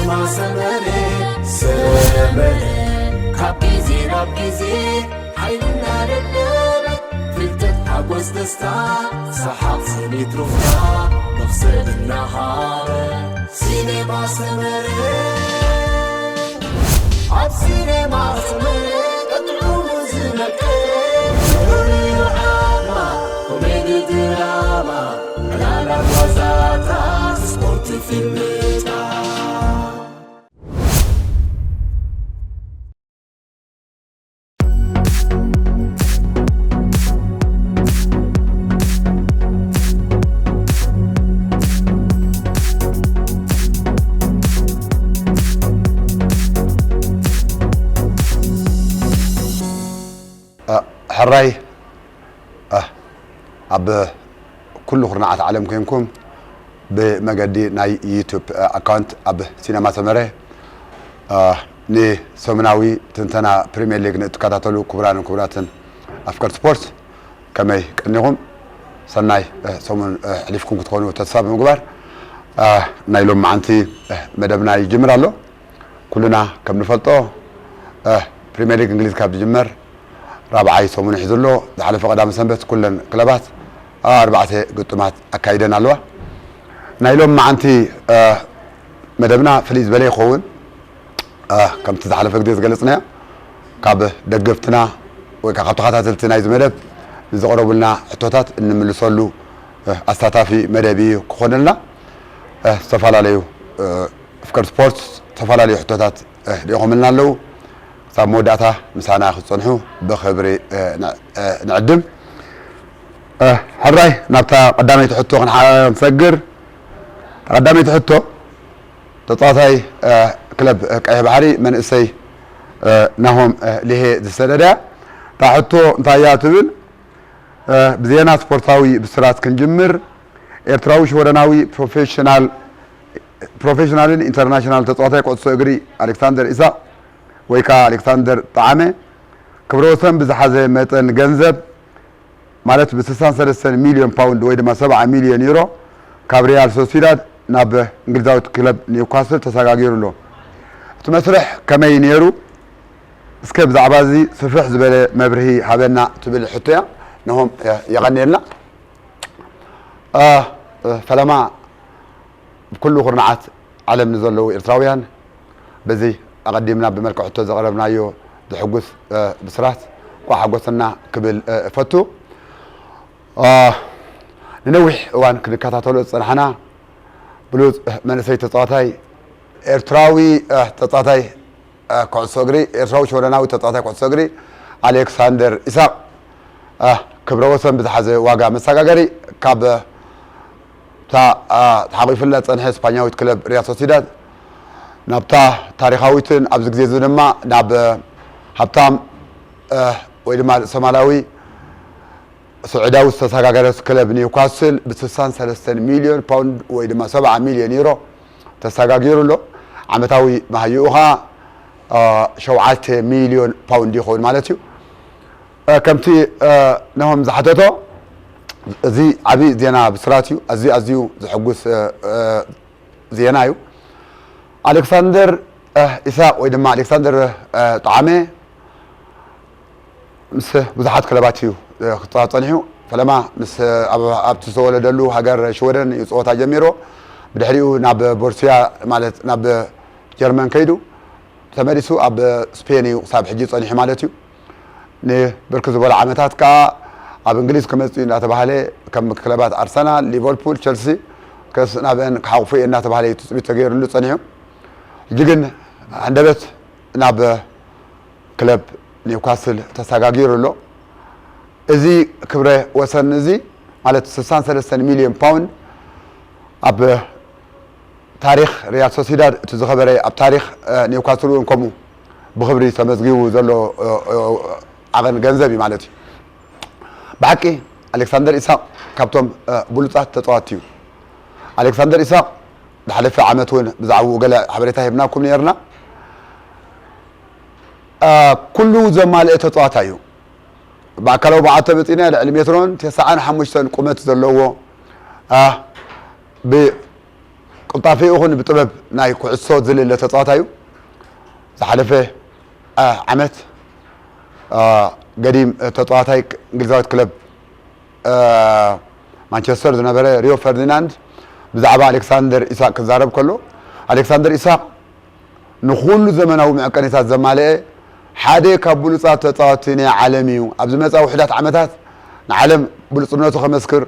ሰመረ ሰመረ ካብ ግዜ ናብ ግዜ ሓይልና ደለበ ፍልጠት ሓጎስ ደስታ ሰሓቕ ስኒት ሩፍታ መኽሰብ እናሃበ ሲኔማ ሰመረ ኣብ ሲኔማ ሰመረ ቀጥዑ ዝነቀ ኮሜዲ ድራማ ዕላላት ዋዛታት ስፖርት ፊልምታት ሕራይ ኣብ ኩሉ ኩርናዓት ዓለም ኮንኩም ብመገዲ ናይ ዩቱብ ኣካውንት ኣብ ሲነማ ሰመረ ንሰሙናዊ ትንተና ፕሪምየር ሊግ ንእትከታተሉ ክቡራንን ክቡራትን ኣፍቀርቲ ስፖርት ከመይ ቀኒኹም? ሰናይ ሰሙን ኣሕሊፍኩም ክትኾኑ ተስፋ ብምግባር ናይ ሎም መዓንቲ መደብና ይጅምር ኣሎ። ኩልና ከም ንፈልጦ ፕሪምየር ሊግ እንግሊዝ ካብ ዝጅመር ራብዓይ ሰሙን ሒዙ ኣሎ። ዝሓለፈ ቀዳመ ሰንበት ኩለን ክለባት ኣርባዕተ ግጥማት ኣካይደን ኣለዋ። ናይ ሎም መዓንቲ መደብና ፍልይ ዝበለ ይኸውን። ከምቲ ዝሓለፈ ግዜ ዝገለጽናዮ ካብ ደገፍትና ወይ ከዓ ካብ ተኸታተልቲ ናይዚ መደብ ንዝቐረቡልና ሕቶታት እንምልሰሉ ኣሳታፊ መደብ እዩ ክኾነልና። ዝተፈላለዩ ኣፍቀርቲ ስፖርት ዝተፈላለዩ ሕቶታት ልኢኾምልና ኣለዉ። ክሳብ መወዳእታ ምሳና ክትጸንሑ ብኽብሪ ንዕድም። ሕራይ ናብታ ቀዳመይቲ ሕቶ ክንሰግር። ቀዳመይቲ ሕቶ ተጻዋታይ ክለብ ቀይሕ ባሕሪ መንእሰይ ናሆም ሊሄ ዝሰደዳ እያ። እታ ሕቶ እንታይ እያ ትብል? ብዜና ስፖርታዊ ብስራት ክንጅምር፣ ኤርትራዊ ሽወደናዊ ፕሮፌሽናል ፕሮፌሽናልን ኢንተርናሽናል ተጻዋታይ ኩዕሶ እግሪ ኣሌክሳንደር ኢሳቕ ወይ ከኣ ኣሌክሳንደር ጠዓመ ክብረ ወሰን ብዝሓዘ መጠን ገንዘብ ማለት ብ63 ሚልዮን ፓውንድ ወይ ድማ ሰብዓ ሚልዮን ዩሮ ካብ ሪያል ሶሲዳድ ናብ እንግሊዛዊት ክለብ ኒውካስል ተሰጋጊሩ ኣሎ። እቲ መስርሕ ከመይ ነይሩ? እስከ ብዛዕባ እዚ ስፍሕ ዝበለ መብርሂ ሃበና ትብል ሕቶ እያ። ነሆም የቐንየልና። ፈለማ ብኩሉ ኩርናዓት ዓለም ንዘለዉ ኤርትራውያን በዚ ኣቐዲምና ብመልክዕ ሕቶ ዘቕረብናዮ ዘሕጉስ ብስራት እንኳዕ ሓጎሰና ክብል እፈቱ። ንነዊሕ እዋን ክንከታተሎ ዝጸናሕና ብሉጽ መንእሰይ ተጻዋታይ ኤርትራዊ ተጻዋታይ ኩዕሶ እግሪ ኤርትራዊ ሽወደናዊ ተጻዋታይ ኩዕሶ እግሪ ኣሌክሳንደር ኢሳቕ ክብረ ወሰን ብዝሓዘ ዋጋ መሰጋገሪ ካብ እታ ተሓቂፍላ ዝጸንሐ ስፓኛዊት ክለብ ሪያል ሶሲዳድ ናብታ ታሪኻዊትን ኣብዚ ግዜ እዚ ድማ ናብ ሃብታም ወይ ድማ ርእሰማላዊ ስዑዳዊ ዝተሰጋገረት ክለብ ኒውካስል ብ63 ሚልዮን ፓውንድ ወይ ድማ ሰብዓ ሚልዮን ዩሮ ተሰጋጊሩ ኣሎ። ዓመታዊ መሃይኡ ኸኣ ሸውዓተ ሚልዮን ፓውንድ ይኸውን ማለት እዩ። ከምቲ ነሆም ዝሓተቶ እዚ ዓቢ ዜና ብስራት እዩ። ኣዝዩ ኣዝዩ ዘሐጉስ ዜና እዩ። ኣሌክሳንደር ኢሳቕ ወይ ድማ ኣሌክሳንደር ጠዓመ ምስ ብዙሓት ክለባት እዩ ክጻወት ጸኒሑ። ፈለማ ምስ ኣብቲ ዝተወለደሉ ሃገር ሽወደን እዩ ጸወታ ጀሚሩ። ብድሕሪኡ ናብ ቦርሲያ ማለት ናብ ጀርመን ከይዱ ተመሊሱ ኣብ ስፔን እዩ ክሳብ ሕጂ ጸኒሑ ማለት እዩ። ንብርክ ዝበሉ ዓመታት ከኣ ኣብ እንግሊዝ ክመጽእ እዩ እናተባህለ ከም ክለባት ኣርሰናል፣ ሊቨርፑል፣ ቸልሲ ከስ ናብአን ክሓቑፉ እየ እናተባህለ እዩ ትጽቢት ተገይሩሉ ጸኒሑ። ሕጂ ግን ሃንደበት ናብ ክለብ ኒውካስል ተሰጋጊሩ ኣሎ። እዚ ክብረ ወሰን እዚ ማለት ስሳን ሰለስተን ሚልዮን ፓውንድ ኣብ ታሪኽ ሪያል ሶሲዳድ እቲ ዝኸበረ ኣብ ታሪኽ ኒውካስል እውን ከምኡ ብኽብሪ ተመዝጊቡ ዘሎ ዓቐን ገንዘብ እዩ ማለት እዩ። ብሓቂ ኣሌክሳንደር ኢሳቕ ካብቶም ብሉጻት ተጻዋትቲ እዩ። ኣሌክሳንደር ኢሳቕ ዝሓለፈ ዓመት እውን ብዛዕባኡ ገለ ሓበሬታ ሂብናኩም ነርና። ኩሉ ዘማልአ ተጻዋታይ እዩ። ብኣካላዊ ብቕዓት ተመጺና ልዕሊ ሜትሮን ተስዓን ሓሙሽተን ቁመት ዘለዎ ብ ብጣፊኡ ይኹን ብጥበብ ናይ ኩዕሶ ዝልለ ተጻዋታይ እዩ። ዝሓለፈ ዓመት ገዲም ተጻዋታይ እንግሊዛዊት ክለብ ማንቸስተር ዝነበረ ሪዮ ፈርዲናንድ ብዛዕባ ኣሌክሳንደር ኢሳቅ ክዛረብ ከሎ፣ ኣሌክሳንደር ኢሳቅ ንኹሉ ዘመናዊ መዐቀኒታት ዘማልአ ሓደ ካብ ብሉጻት ተጻወትቲ ናይ ዓለም እዩ። ኣብ ዝመጻ ውሕዳት ዓመታት ንዓለም ብሉጽነቱ ከመስክር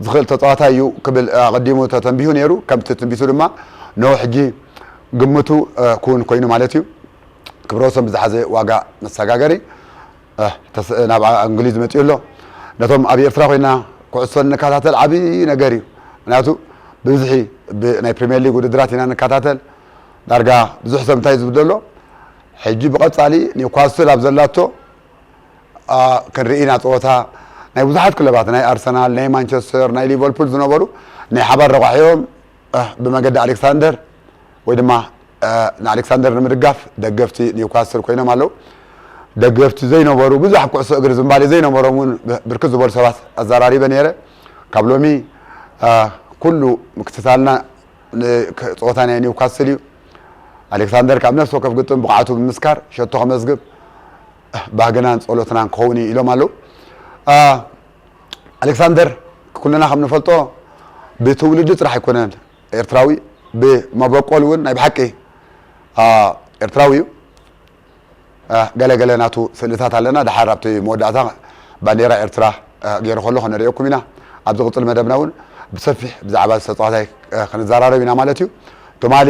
ዝኽእል ተጻዋታይ እዩ ክብል ኣቐዲሙ ተተንቢሁ ነይሩ። ከምቲ ትንቢቱ ድማ ነሆ ሕጂ ግምቱ ክውን ኮይኑ ማለት እዩ። ክብረወሰን ብዝሓዘ ዋጋ መሰጋገሪ ናብ እንግሊዝ መፂኡ ኣሎ። ነቶም ኣብ ኤርትራ ኮይና ኩዕሶ እንከታተል ዓብዪ ነገር እዩ። ምክንያቱ ብብዝሒ ናይ ፕሪምየር ሊግ ውድድራት ኢና እንከታተል። ዳርጋ ብዙሕ ሰብ እንታይ ዝብል ዘሎ ሕጂ ብቐፃሊ ኒውካስል ኣብ ዘላቶ ክንርኢ ኢና ፀወታ ናይ ብዙሓት ክለባት ናይ ኣርሰናል፣ ናይ ማንቸስተር፣ ናይ ሊቨርፑል ዝነበሩ ናይ ሓባር ረቋሒኦም ብመገዲ ኣሌክሳንደር ወይ ድማ ንኣሌክሳንደር ንምድጋፍ ደገፍቲ ኒውካስል ኮይኖም ኣለዉ። ደገፍቲ ዘይነበሩ ብዙሕ ኩዕሶ እግሪ ዝንባሌ ዘይነበሮም እውን ብርክት ዝበሉ ሰባት ኣዘራሪበ ነይረ። ካብ ሎሚ ኩሉ ምክትታልና ፀወታ ናይ ኒውካስል እዩ። ኣሌክሳንደር ካብ ነፍሲ ወከፍ ግጥም ብቕዓቱ ብምስካር ሸቶ ከመዝግብ ባህግናን ፀሎትናን ክኸውን እዩ ኢሎም ኣለዉ። ኣሌክሳንደር ኩልና ከም ንፈልጦ ብትውልዲ ጥራሕ ኣይኮነን ኤርትራዊ፣ ብመበቆል እውን ናይ ብሓቂ ኤርትራዊ እዩ። ገለ ገለ ናቱ ስእልታት ኣለና። ድሓር ኣብቲ መወዳእታ ባንዴራ ኤርትራ ገይሩ ከሎ ከነርእየኩም ኢና። ኣብ ዝቕፅል መደብና እውን ብሰፊሕ ብዛዕባ ዝተፃዋታይ ክንዘራረብ ኢና ማለት እዩ። ትማሊ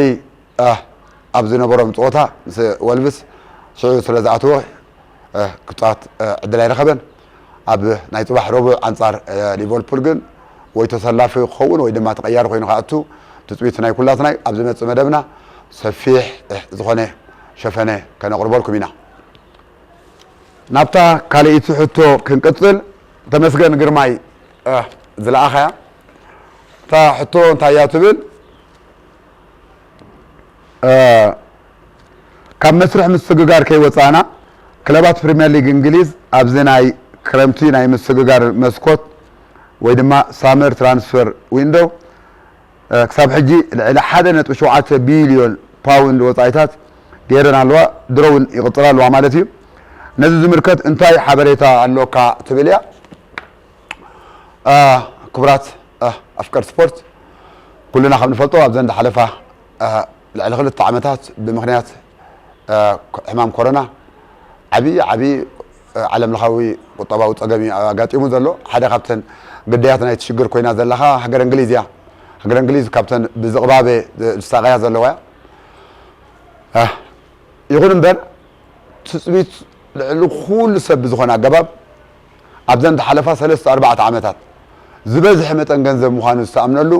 ኣብ ዝነበሮም ፀወታ ምስ ወልቭስ ሽዑ ስለ ዝኣተወ ክፃወት ዕድል ኣይረኸበን። ኣብ ናይ ፅባሕ ረቡዕ ኣንፃር ሊቨርፑል ግን ወይ ተሰላፊ ክኸውን ወይ ድማ ተቐያሪ ኮይኑ ክኣቱ ትፅቢት ናይ ኩላትና እዩ። ኣብ ዝመፅእ መደብና ሰፊሕ ዝኾነ ሸፈነ ከነቕርበልኩም ኢና። ናብታ ካልኣይቲ ሕቶ ክንቅፅል፣ ተመስገን ግርማይ ዝለኣኸያ እታ ሕቶ እንታይ እያ ትብል? ካብ መስርሕ ምስግጋር ከይወፃእና፣ ክለባት ፕሪምየር ሊግ እንግሊዝ ኣብዚ ናይ ክረምቲ ናይ ምስግጋር መስኮት ወይ ድማ ሳመር ትራንስፈር ዊንዶ ክሳብ ሕጂ ልዕሊ ሓደ ነጥቢ ሸውዓተ ቢልዮን ፓውንድ ወፃኢታት ገይረን ኣለዋ፣ ድሮ እውን ይቕፅላ ኣለዋ ማለት እዩ። ነዚ ዝምልከት እንታይ ሓበሬታ ኣሎካ ትብል እያ። ክቡራት ኣፍቀር ስፖርት፣ ኩልና ከም ንፈልጦ ኣብዘን ዝሓለፋ ልዕሊ ክልተ ዓመታት ብምኽንያት ሕማም ኮሮና ዓብዪ ዓብዪ ዓለም ለኻዊ ቁጠባዊ ፀገም እዩ ኣጋጢሙ ዘሎ። ሓደ ካብተን ግዳያት ናይቲ ሽግር ኮይና ዘለኻ ሃገር እንግሊዝ እያ። ሃገር እንግሊዝ ካብተን ብዝቕባበ ዝሳቐያ ዘለዋ እያ። ይኹን እምበር ትፅቢት ልዕሊ ኩሉ ሰብ ብዝኾነ ኣገባብ ኣብዘን ዝሓለፋ ሰለስተ ኣርባዕተ ዓመታት ዝበዝሐ መጠን ገንዘብ ምዃኑ ዝተኣምነሉ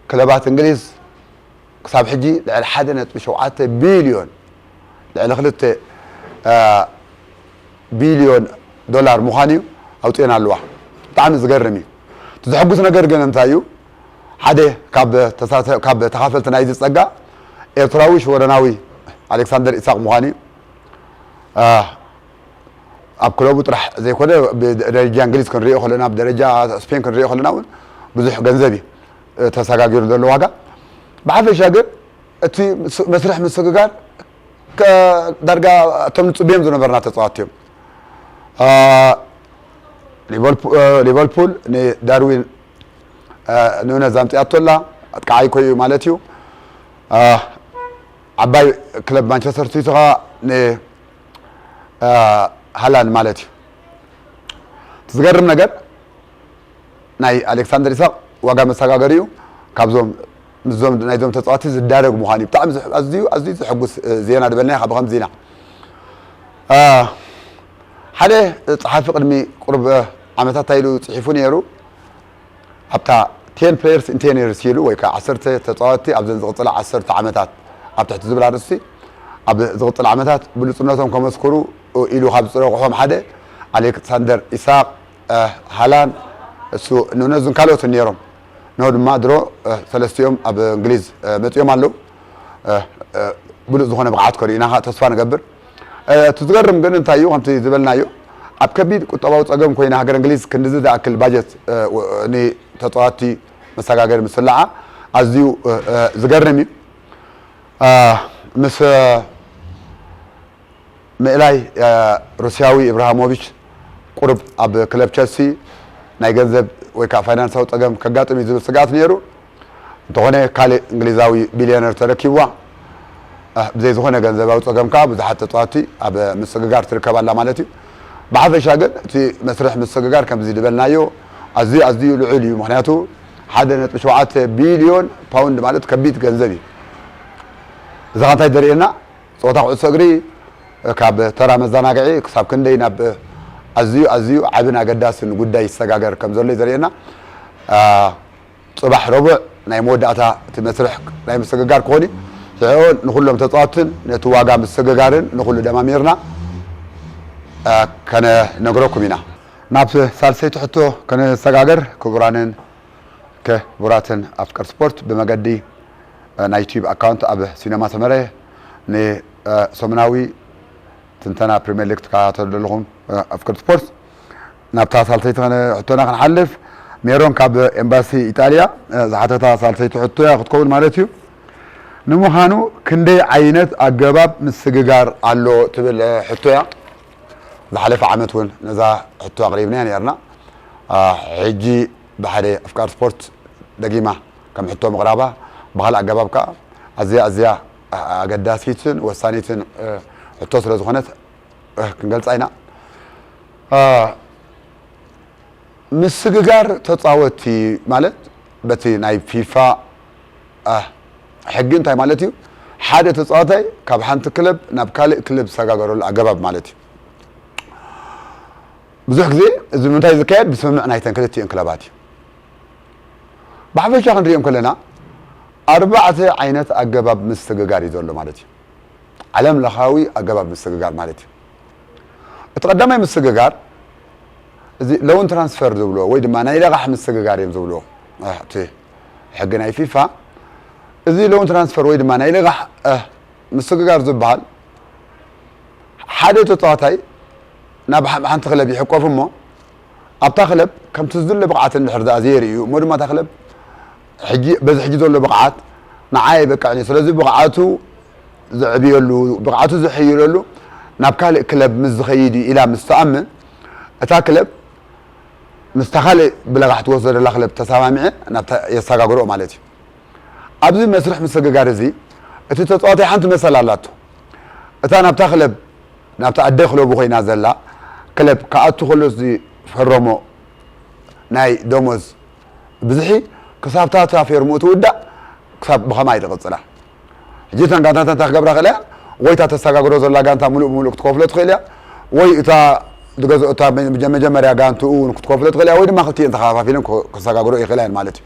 ክለባት እንግሊዝ ክሳብ ሕጂ ልዕሊ ሓደ ነጥቢ ሸውዓተ ቢልዮን፣ ልዕሊ ክልተ ቢልዮን ዶላር ምዃኑ እዩ ኣውፅኤን ኣለዋ። ብጣዕሚ ዝገርም እዩ። እቲ ዘሐጉስ ነገር ግን እንታይ እዩ? ሓደ ካብ ተሳተ-፣ ካብ ተኻፈልቲ ናይዚ ፀጋ ኤርትራዊ ሽወደናዊ ኣሌክሳንደር ኢሳቅ ምዃኑ እዩ። ኣብ ክለቡ ጥራሕ ዘይኮነ ብደረጃ እንግሊዝ ክንሪኦ ከለና፣ ብደረጃ ስፔን ክንሪኦ ከለና እውን ብዙሕ ገንዘብ እዩ ተሰጋጊሩ ዘሎ ዋጋ። ብሓፈሻ ግን እቲ ምስ-፣ መስርሕ ምስግጋር ከ-፣ ዳርጋ እቶም ንፅበዮም ዝነበርና ተፃዋትቲ እዮም። ሊቨርፑ-፣ ሊቨርፑል ንዳርዊን ኑነዝ ኣምፂኣቶ ኣላ፣ ኣጥቃዓይ ኮዩ ማለት እዩ። ዓባይ ክለብ ማንቸስተር ሲቲ ከዓ ንሃላንድ ማለት እዩ። እቲ ዝገርም ነገር ናይ ኣሌክሳንደር ኢሳቅ ዋጋ መሰጋገሪኡ ካብዞም ምስዞም ናይዞም ተፃዋቲ ዝዳረግ ምዃኑ እዩ። ብጣዕሚ ዝሕ-፣ ኣዝዩ ኣዝዩ ዘሐጉስ ዜና ዝበልና ካብ ከምዚ ኢና። ሓደ ጸሓፊ ቅድሚ ቁሩብ ዓመታት እንታይ ኢሉ ጽሒፉ ነይሩ? ኣብታ ቴን ፕሌየርስ ኢን ቴን የርስ ኢሉ ወይ ከዓ ዓሰርተ ተጻወትቲ ኣብዘን ዝቕጽላ ዓሰርተ ዓመታት ኣብ ትሕቲ ዝብል ኣርእስቲ ኣብ ዝቕጽል ዓመታት ብሉጽነቶም ከመስክሩ ኢሉ ካብ ዝጸውዖም ሓደ ኣሌክሳንደር ኢሳቅ፣ ሃላንድ፣ እሱ ኑነዝን ካልኦትን ነይሮም። ንሆ ድማ ድሮ ሰለስቲኦም ኣብ እንግሊዝ መጺኦም ኣለዉ። ብሉጽ ዝኾነ ብቕዓት ከርእዩና ተስፋ ንገብር። እቲ ዝገርም ግን እንታይ እዩ፣ ከምቲ ዝበልናዮ ኣብ ከቢድ ቁጠባዊ ጸገም ኮይና ሃገር እንግሊዝ ክንድዚ ዝኣክል ባጀት ንተጻዋትቲ መሰጋገሪ ምስላዓ ኣዝዩ ዝገርም እዩ። ምስ ምእላይ ሩስያዊ ኢብራሃሞቪች ቁሩብ ኣብ ክለብ ቸልሲ ናይ ገንዘብ ወይ ከዓ ፋይናንሳዊ ፀገም ከጋጥም እዩ ዝብል ስግኣት ነይሩ። እንተኾነ ካልእ እንግሊዛዊ ቢልዮነር ተረኪብዋ ብዘይ ዝኾነ ገንዘባዊ ፀገም ከዓ ብዙሓት ተፃወትቲ ኣብ ምስግጋር ትርከብ ኣላ ማለት እዩ። ብሓፈሻ ግን እቲ መስርሕ ምስግጋር ከምዚ ዝበልናዮ ኣዝዩ ኣዝዩ ልዑል እዩ። ምክንያቱ ሓደ ነጥቢ ሸውዓተ ቢልዮን ፓውንድ ማለት ከቢድ ገንዘብ እዩ። እዚ ከ እንታይ ዘርእየና? ፀወታ ኩዕሶ እግሪ ካብ ተራ መዘናግዒ ክሳብ ክንደይ ናብ ኣዝዩ ኣዝዩ ዓብን ኣገዳስን ጉዳይ ይሰጋገር ከም ዘሎ እዩ ዘርእየና። ፅባሕ ረቡዕ ናይ መወዳእታ እቲ መስርሕ ናይ ምስግጋር ክኾን እዩ። ሽዑ ንኩሎም ተፃወትትን ነቲ ዋጋ ምስግጋርን ንኩሉ ደማሚርና ከነነግረኩም ኢና። ናብ ሳልሰይቲ ሕቶ ከነሰጋገር። ክቡራንን ክቡራትን ኣፍቀርቲ ስፖርት፣ ብመገዲ ናይ ዩቲዩብ ኣካውንት ኣብ ሲነማ ሰመረ ንሰሙናዊ ትንተና ፕሪምየር ሊግ ትከታተሉ ዘለኹም ኣፍቀርቲ ስፖርት፣ ናብታ ሳልሰይቲ ሕቶና ክንሓልፍ። ሜሮን ካብ ኤምባሲ ኢጣልያ ዝሓተታ ሳልሰይቲ ሕቶ እያ ክትከውን ማለት እዩ። ንምዃኑ ክንደይ ዓይነት ኣገባብ ምስግጋር ኣሎ ትብል ሕቶ እያ። ዝሓለፈ ዓመት እውን ነዛ ሕቶ ኣቕሪብናያ ነርና። ሕጂ ብሓደ ኣፍቃሪ ስፖርት ደጊማ ከም ሕቶ ምቕራባ፣ ብኻልእ ኣገባብ ከዓ ኣዝያ ኣዝያ ኣገዳሲትን ወሳኒትን ሕቶ ስለ ዝኾነት ክንገልፃ ኢና። ምስግጋር ተፃወቲ ማለት በቲ ናይ ፊፋ ሕጊ እንታይ ማለት እዩ? ሓደ ተፃዋታይ ካብ ሓንቲ ክለብ ናብ ካልእ ክለብ ዝሰጋገረሉ ኣገባብ ማለት እዩ። ብዙሕ ግዜ እዚ ንምንታይ ዝካየድ? ብስምምዕ ናይተን ክልቲኤን ክለባት እዩ። ብሓፈሻ ክንሪኦ ከለና ኣርባዕተ ዓይነት ኣገባብ ምስግጋር እዩ ዘሎ ማለት እዩ። ዓለም ለኻዊ ኣገባብ ምስግጋር ማለት እዩ። እቲ ቀዳማይ ምስግጋር እዚ ሎን ትራንስፈር ዝብልዎ ወይ ድማ ናይ ለቓሕ ምስግጋር እዮም ዝብልዎ እቲ ሕጊ ናይ ፊፋ። እዚ ሎን ትራንስፈር ወይ ድማ ናይ ለቓሕ ምስግጋር ዝበሃል ሓደ ተፃዋታይ ናብ ሓንቲ ክለብ ይሕቆፍ እሞ ኣብታ ክለብ ከምቲ ዝድለ ብቕዓት እንድሕር ደኣ ዘየርእዩ እሞ ድማ እታ ክለብ ሕጂ በዚ ሕጂ ዘሎ ብቕዓት ንዓይ ኣይበቅዕን እዩ፣ ስለዚ ብቕዓቱ ዘዕብየሉ ብቕዓቱ ዘሐይለሉ ናብ ካልእ ክለብ ምስ ዝኸይድ እዩ ኢላ ምስ ትኣምን እታ ክለብ ምስታ ካልእ ብለቓሕ ትወስዶ ዘላ ክለብ ተሰማሚዐ ናብታ የሰጋግርኦ ማለት እዩ። ኣብዚ መስርሕ ምስግጋር እዚ እቲ ተፃዋታይ ሓንቲ መሰል ኣላቶ። እታ ናብታ ክለብ ናብታ ኣደ ክለቡ ኮይና ዘላ ክለብ ክኣቱ ከሎ ዝፈረሞ ናይ ደሞዝ ብዝሒ ክሳብታ እታ ፌርምኡ ትውዳእ ክሳብ ብኸማይ ትቕፅላ። ሕጂ እተን ጋንታታት እንታይ ክገብራ ክእላ እያ? ወይ እታ ተሰጋግሮ ዘላ ጋንታ ሙሉእ ብሙሉእ ክትከፍሎ ትኽእል እያ፣ ወይ እታ ዝገዝኦ እታ መጀመርያ ጋንትኡ ክትከፍሎ ትኽእል እያ፣ ወይ ድማ ክልቲኤን ተኸፋፊለን ክሰጋግሮ ይኽእላ እየን ማለት እዩ።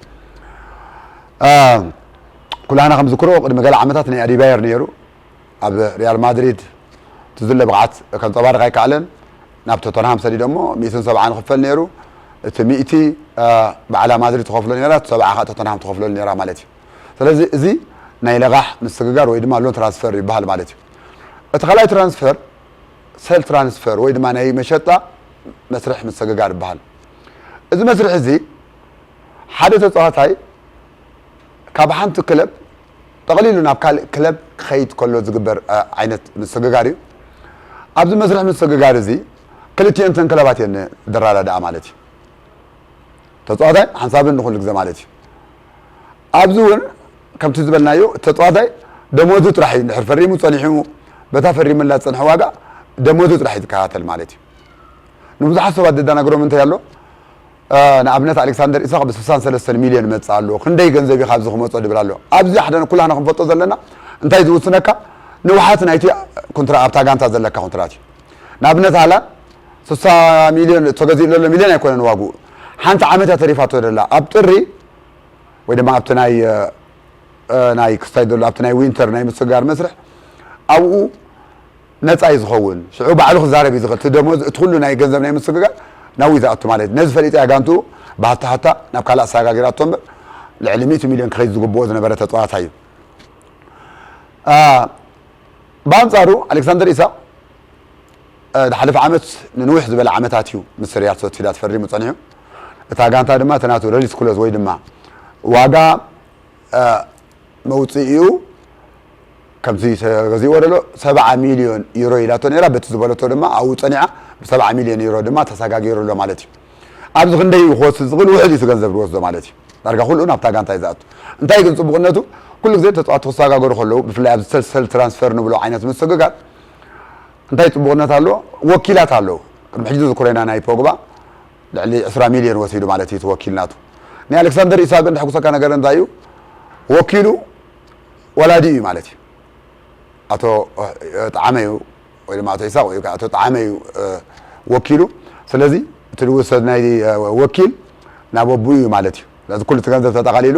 ኩላህና ከም ዝክሮ ቅድሚ ገለ ዓመታት ናይ ኣዲባየር ነይሩ ኣብ ሪያል ማድሪድ ትዝለ ብቕዓት ከንፀባርቕ ኣይከኣለን። ናብ ቶተንሃም ሰዲዶሞ ሚእትን ሰብዓን ክፈል ነይሩ። እቲ ሚእቲ በዓላ ማድሪድ ትኸፍሎ ነራ፣ እቲ ሰብዓ ከዓ ቶተንሃም ትኸፍለሉ ነራ ማለት እዩ። ስለዚ እዚ ናይ ለቓሕ ምስግጋር ወይ ድማ ሎን ትራንስፈር ይበሃል ማለት እዩ። እቲ ካልኣይ ትራንስፈር ሰል ትራንስፈር ወይ ድማ ናይ መሸጣ መስርሕ ምስግጋር ይበሃል። እዚ መስርሕ እዚ ሓደ ተፃዋታይ ካብ ሓንቲ ክለብ ጠቕሊሉ ናብ ካልእ ክለብ ክኸይድ ከሎ ዝግበር ዓይነት ምስግጋር እዩ። ኣብዚ መስርሕ ምስግጋር እዚ ክልቲኤን እተን ክለባት እየን ዝረዳድኣ ማለት እዩ። ተፃዋታይ ሓንሳብን ንኹሉ ግዜ ማለት እዩ። ኣብዚ እውን ከምቲ ዝበልናዮ ተፃዋታይ ደሞዙ ጥራሕ እዩ እንድሕር ፈሪሙ ፀኒሑ በታ ፈሪሙላ ዝፀንሐ ዋጋ ደሞዙ ጥራሕ እዩ ዝከታተል ማለት እዩ። ንብዙሓት ሰባት ዘደናግሮም እንታይ ኣሎ? ንኣብነት ኣሌክሳንደር ኢሳቕ ብ63 ሚልዮን መፅእ ኣሎ። ክንደይ ገንዘብ እዩ ካብዚ ክመፆ ድብል ኣሎ። ኣብዚ ሓደ ኩላህና ክንፈልጦ ዘለና እንታይ ዝውስነካ ንውሓት ናይቲ ኩንትራ ኣብታ ጋንታ ዘለካ ኩንትራት እዩ። ንኣብነት ሃላንድ ስሳ ሚልዮን ተገዚኡ ዘሎ ሚልዮን ኣይኮነን ዋግኡ። ሓንቲ ዓመት እያ ተሪፋቶ ደላ ኣብ ጥሪ ወይ ድማ ኣብቲ ናይ ናይ ክስታይ ዘሎ ኣብቲ ናይ ዊንተር ናይ ምስግጋር መስርሕ ኣብኡ ነፃ እዩ ዝኸውን። ሽዑ ባዕሉ ክዛረብ እዩ ዝኽእል። እቲ ደሞዝ እቲ ኩሉ ናይ ገንዘብ ናይ ምስግጋር ናብኡ ዝኣቱ ማለት እዩ። ነዚ ፈሊጣ እያ ጋንትኡ ብሃታ ሃታ ናብ ካልእ ኣሰጋጊራቶ እምበር ልዕሊ ሚእቲ ሚልዮን ክኸይድ ዝግብኦ ዝነበረ ተፃዋታይ እዩ። ብኣንፃሩ ኣሌክሳንደር ኢሳቕ ዝሓለፈ ዓመት ንንውሕ ዝበለ ዓመታት እዩ ምስ ሪያል ሶሲዳድ ፈሪሙ ፀኒሑ። እታ ጋንታ ድማ እቲ ናቱ ረሊስ ክሎዝ ወይ ድማ ዋጋ መውፅኢኡ ከምዚ ተገዚእዎ ዘሎ ሰብዓ ሚልዮን ዩሮ ኢላቶ ነይራ። በቲ ዝበለቶ ድማ ኣብኡ ፀኒዓ ብሰብዓ ሚልዮን ዩሮ ድማ ተሰጋጊሩ ኣሎ ማለት እዩ። ኣብዚ ክንደይ ክወስድ ዝኽእል ውሕድ እዩ እቲ ገንዘብ ዝወስዶ ማለት እዩ። ዳርጋ ኩሉ ናብታ ጋንታ እዩ ዝኣቱ። እንታይ ግን ፅቡቕነቱ፣ ኩሉ ግዜ ተፃወትቲ ክሰጋገሩ ከለዉ፣ ብፍላይ ኣብዚ ሰልሰል ትራንስፈር ንብሎ ዓይነት ምስግጋር እንታይ ፅቡቕነት ኣለዎ? ወኪላት ኣለዉ። ቅድሚ ሕጂ ዝዝክሮ ኢና፣ ናይ ፖግባ ልዕሊ ዕስራ ሚልዮን ወሲዱ ማለት እዩ እቲ ወኪል ናቱ። ናይ ኣሌክሳንደር ኢሳቅ ግን ዘሐጉሰካ ነገር እንታይ እዩ? ወኪሉ ወላዲ እዩ ማለት እዩ። ኣቶ ጣዕመ እዩ ወይ ድማ ኣቶ ኢሳቅ ወይ ከዓ ኣቶ ጣዕመ እዩ ወኪሉ። ስለዚ እቲ ዝውሰድ ናይ ወኪል ናብ ኣቡኡ እዩ ማለት እዩ። ስለዚ ኩሉ እቲ ገንዘብ ተጠቓሊሉ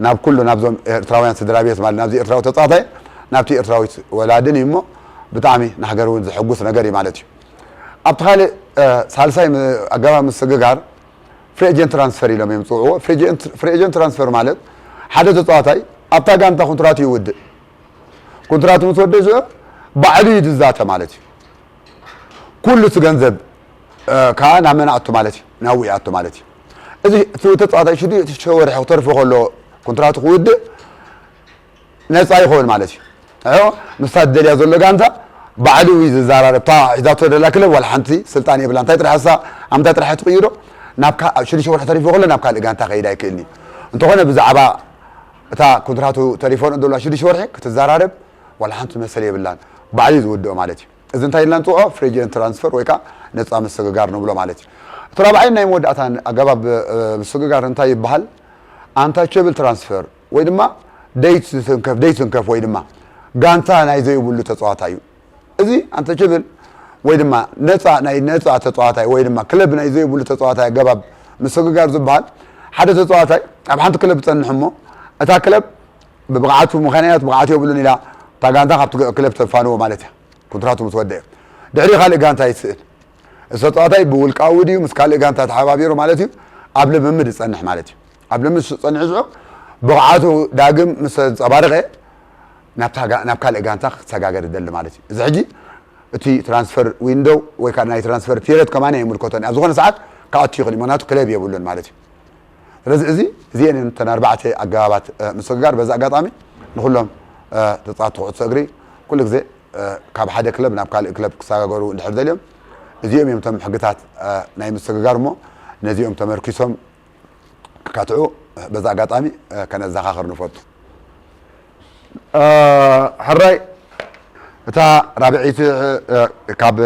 ናብ ኩሉ፣ ናብዞም ኤርትራውያን ስድራ ቤት ማለት ናብዚ ኤርትራዊ ተጻዋታይ፣ ናብቲ ኤርትራዊት ወላድን እዩ እሞ ብጣዕሚ ንሃገር እውን ዘሐጉስ ነገር እዩ ማለት እዩ። ኣብቲ ካልእ ሳልሳይ ኣገባብ ምስግጋር ፍሪ ኤጀንት ትራንስፈር ኢሎም እዮም ዝፅውዕዎ። ፍሪ ኤጀንት ትራንስፈር ማለት ሓደ ተፃዋታይ ኣብታ ጋንታ ኮንትራቱ ይውድእ። ኮንትራቱ ምስ ወደአ ባዕሉ እዩ ዝዛተ ማለት እዩ። ኩሉ እቲ ገንዘብ ከዓ ናብ መን ኣቱ ማለት እዩ? ናብ ውዒ ኣቱ ማለት እዩ። እዚ እቲ ተፃዋታይ ሽዱሽተ ወርሒ ክተርፎ ከሎ ኮንትራቱ ክውድእ ነፃ ይኸውን ማለት እዩ። ንዑ ምስታ ዝደልያ ዘሎ ጋንታ ባዕሉ እዩ ዝዘራረብ። እታ ሒዛቶ ዘላ ክለብ ዋላ ሓንቲ ስልጣን የብላ። እንታይ ጥራሕ እሳ ኣብ እንታይ ጥራሕ ትቕይሮ? ናብ ካ-፣ ኣብ ሽዱሽተ ወርሒ ተሪፎ ከሎ ናብ ካልእ ጋንታ ከይድ ኣይክእልን እዩ። እንተኾነ ብዛዕባ እታ ኮንትራቱ ተሪፎ ዘለዋ ሽዱሽተ ወርሒ ክትዘራረብ ዋላ ሓንቲ መሰል የብላን። ባዕሉ እዩ ዝውድኦ ማለት እዩ። እዚ እንታይ ኢልና ንፅውዖ? ፍሪ ኤጀንት ትራንስፈር ወይ ከዓ ነፃ ምስግጋር ንብሎ ማለት እዩ። እቲ ራብዓይን ናይ መወዳእታን ኣገባብ ምስግጋር እንታይ ይበሃል? ኣንታቸብል ትራንስፈር ወይ ድማ ደይት ትንከፍ፣ ደይት ትንከፍ ወይ ድማ ጋንታ ናይ ዘይብሉ ተፃዋታይ እዩ። እዚ ኣንታቸብል ወይ ድማ ነፃ፣ ናይ ነፃ ተፃዋታይ ወይ ድማ ክለብ ናይ ዘይብሉ ተፃዋታይ ኣገባብ ምስግጋር ዝበሃል፣ ሓደ ተፃዋታይ ኣብ ሓንቲ ክለብ ዝፀንሕ እሞ እታ ክለብ ብብቕዓቱ ምኽንያት ብቕዓት የብሉን ኢላ እታ ጋንታ ካብቲ ክለብ ተፋንዎ ማለት እያ። ኮንትራቱ ምስ ወደአ ድሕሪ ካልእ ጋንታ ይስእን። እዚ ተፃዋታይ ብውልቃዊ ድዩ ምስ ካልእ ጋንታ ተሓባቢሩ ማለት እዩ፣ ኣብ ልምምድ ይፀንሕ ማለት እዩ። ኣብ ልምምድ ዝፀንሕ ሽዑ ብቕዓቱ ዳግም ምስ ኣንፀባረቐ ናብታ ጋ-፣ ናብ ካልእ ጋንታ ክሰጋገር ይደሊ ማለት እዩ። እዚ ሕጂ እቲ ትራንስፈር ዊንዶው ወይ ከዓ ናይ ትራንስፈር ፒሪየድ ከማን ኣይምልከቶን። ኣብ ዝኾነ ሰዓት ክኣቱ ይኽእል እዩ፣ ምኽንያቱ ክለብ የብሉን ማለት እዩ። ስለዚ እዚ፣ እዚአን እተን ኣርባዕተ ኣገባባት ምስግጋር። በዚ ኣጋጣሚ ንኹሎም ተፃወትቲ ኩዕሶ እግሪ ኩሉ ግዜ ካብ ሓደ ክለብ ናብ ካልእ ክለብ ክሰጋገሩ እንድሕር ደልዮም፣ እዚኦም እዮም እቶም ሕግታት ናይ ምስግጋር እሞ ነዚኦም ተመርኪሶም ክካትዑ በዚ ኣጋጣሚ ከነዘኻኽር ንፈቱ። ሕራይ፣ እታ ራብዐይቲ ካብ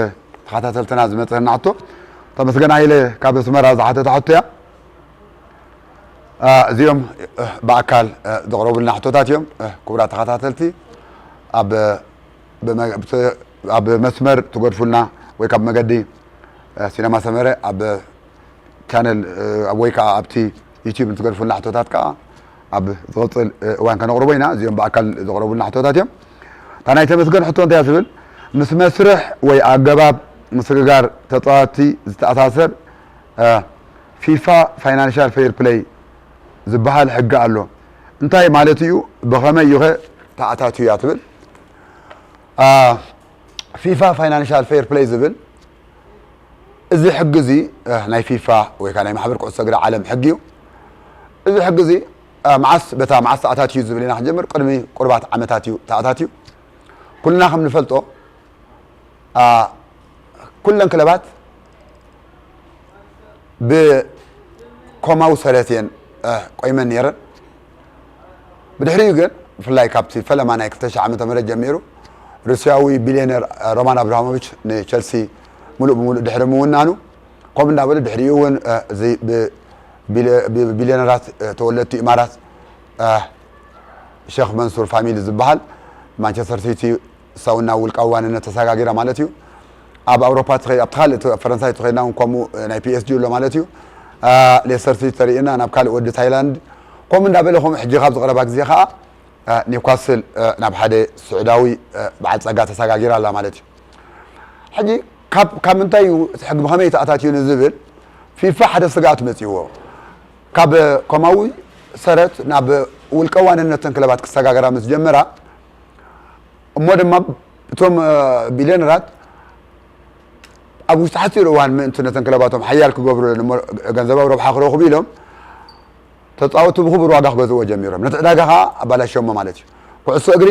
ተኸታተልትና ዝመፀና ሕቶ፣ ተመስገን ሃይለ ካብ ኣስመራ ዝሓተታ ሕቶ እያ። እዚኦም ብኣካል ዘቕረቡልና ሕቶታት እዮም። ክቡራት ተኸታተልቲ፣ ኣብ ብመ-፣ ብተ-፣ ኣብ መስመር ትገድፉልና ወይ ካብ መገዲ ሲነማ ሰመረ ኣብ ቻነል ወይ ከዓ ኣብቲ ዩቲዩብ እንትገድፉልና ሕቶታት ከዓ ኣብ ዝቕፅል እዋን ከነቕርቦ ኢና። እዚኦም ብኣካል ዘቕረቡልና ሕቶታት እዮም። እታ ናይ ተመስገን ሕቶ እንታይ እያ ትብል? ምስ መስርሕ ወይ ኣገባብ ምስግጋር ተፃወትቲ ዝተኣሳሰር ፊፋ ፋይናንሻል ፌር ፕለይ ዝበሃል ሕጊ ኣሎ። እንታይ ማለት እዩ? ብኸመይ እዩኸ ተኣታትዩ እያ ትብል? ፊፋ ፋይናንሻል ፌር ፕለይ ዝብል እዚ ሕጊ እዚ ናይ ፊፋ ወይ ከዓ ናይ ማሕበር ኩዕሶ እግሪ ዓለም ሕጊ እዩ። እዚ ሕጊ እዚ መዓስ፣ በታ መዓስ ተኣታትዩ ዝብል ኢና ክንጀምር፣ ቅድሚ ቁርባት ዓመታት እዩ ተኣታትዩ። ኩልና ከም ንፈልጦ ኩለን ክለባት ብኮማዊ ሰረት እየን ቆይመን ነይረን። ብድሕሪኡ ግን ብፍላይ ካብቲ ፈለማ ናይ ክልተ ሽሕ ዓመተ ምህረት ጀሚሩ ሩስያዊ ቢልዮነር ሮማን ኣብራሃሞቪች ንቸልሲ ሙሉእ ብሙሉእ ድሕሪ ምውናኑ፣ ከምኡ እንዳበሉ ድሕሪኡ እውን እዚ ብቢልዮነራት ተወለድቲ ኢማራት ሸኽ መንሱር ፋሚሊ ዝበሃል ማንቸስተር ሲቲ ሳውና ውልቃዊ ዋንነት ተሰጋጊራ ማለት እዩ። ኣብ ኣውሮፓ ትኸ-፣ ኣብቲ ካልእ እቲ ፈረንሳይ ተኸይድና እውን ከምኡ ናይ ፒኤስጂ ኣሎ ማለት እዩ። ሌስተር ሲቲ ተሪእና ናብ ካልእ ወዲ ታይላንድ ከምኡ እንዳበለ ከምኡ ሕጂ ካብ ዝቐረባ ግዜ ከዓ ኒውካስል ናብ ሓደ ስዑዳዊ በዓል ጸጋ ተሰጋጊራ ኣላ ማለት እዩ። ሕጂ ካብ፣ ካብ ምንታይ እዩ እቲ ሕጊ ብኸመይ ተኣታትዩ ንዝብል ፊፋ ሓደ ስግኣት መጺእዎ። ካብ ኮማዊ ሰረት ናብ ውልቀ ዋንነተን ክለባት ክሰጋገራ ምስ ጀመራ እሞ ድማ እቶም ቢልዮነራት ኣብ ውሽጢ ሓፂር እዋን ምእንቲ ነተን ክለባቶም ሓያል ክገብሩለን እሞ ገንዘባዊ ረብሓ ክረኽቡ ኢሎም ተፃወትቲ ብኽቡር ዋጋ ክገዝእዎ ጀሚሮም። ነቲ ዕዳጋ ከዓ ኣባላሽዮሞ ማለት እዩ። ኩዕሶ እግሪ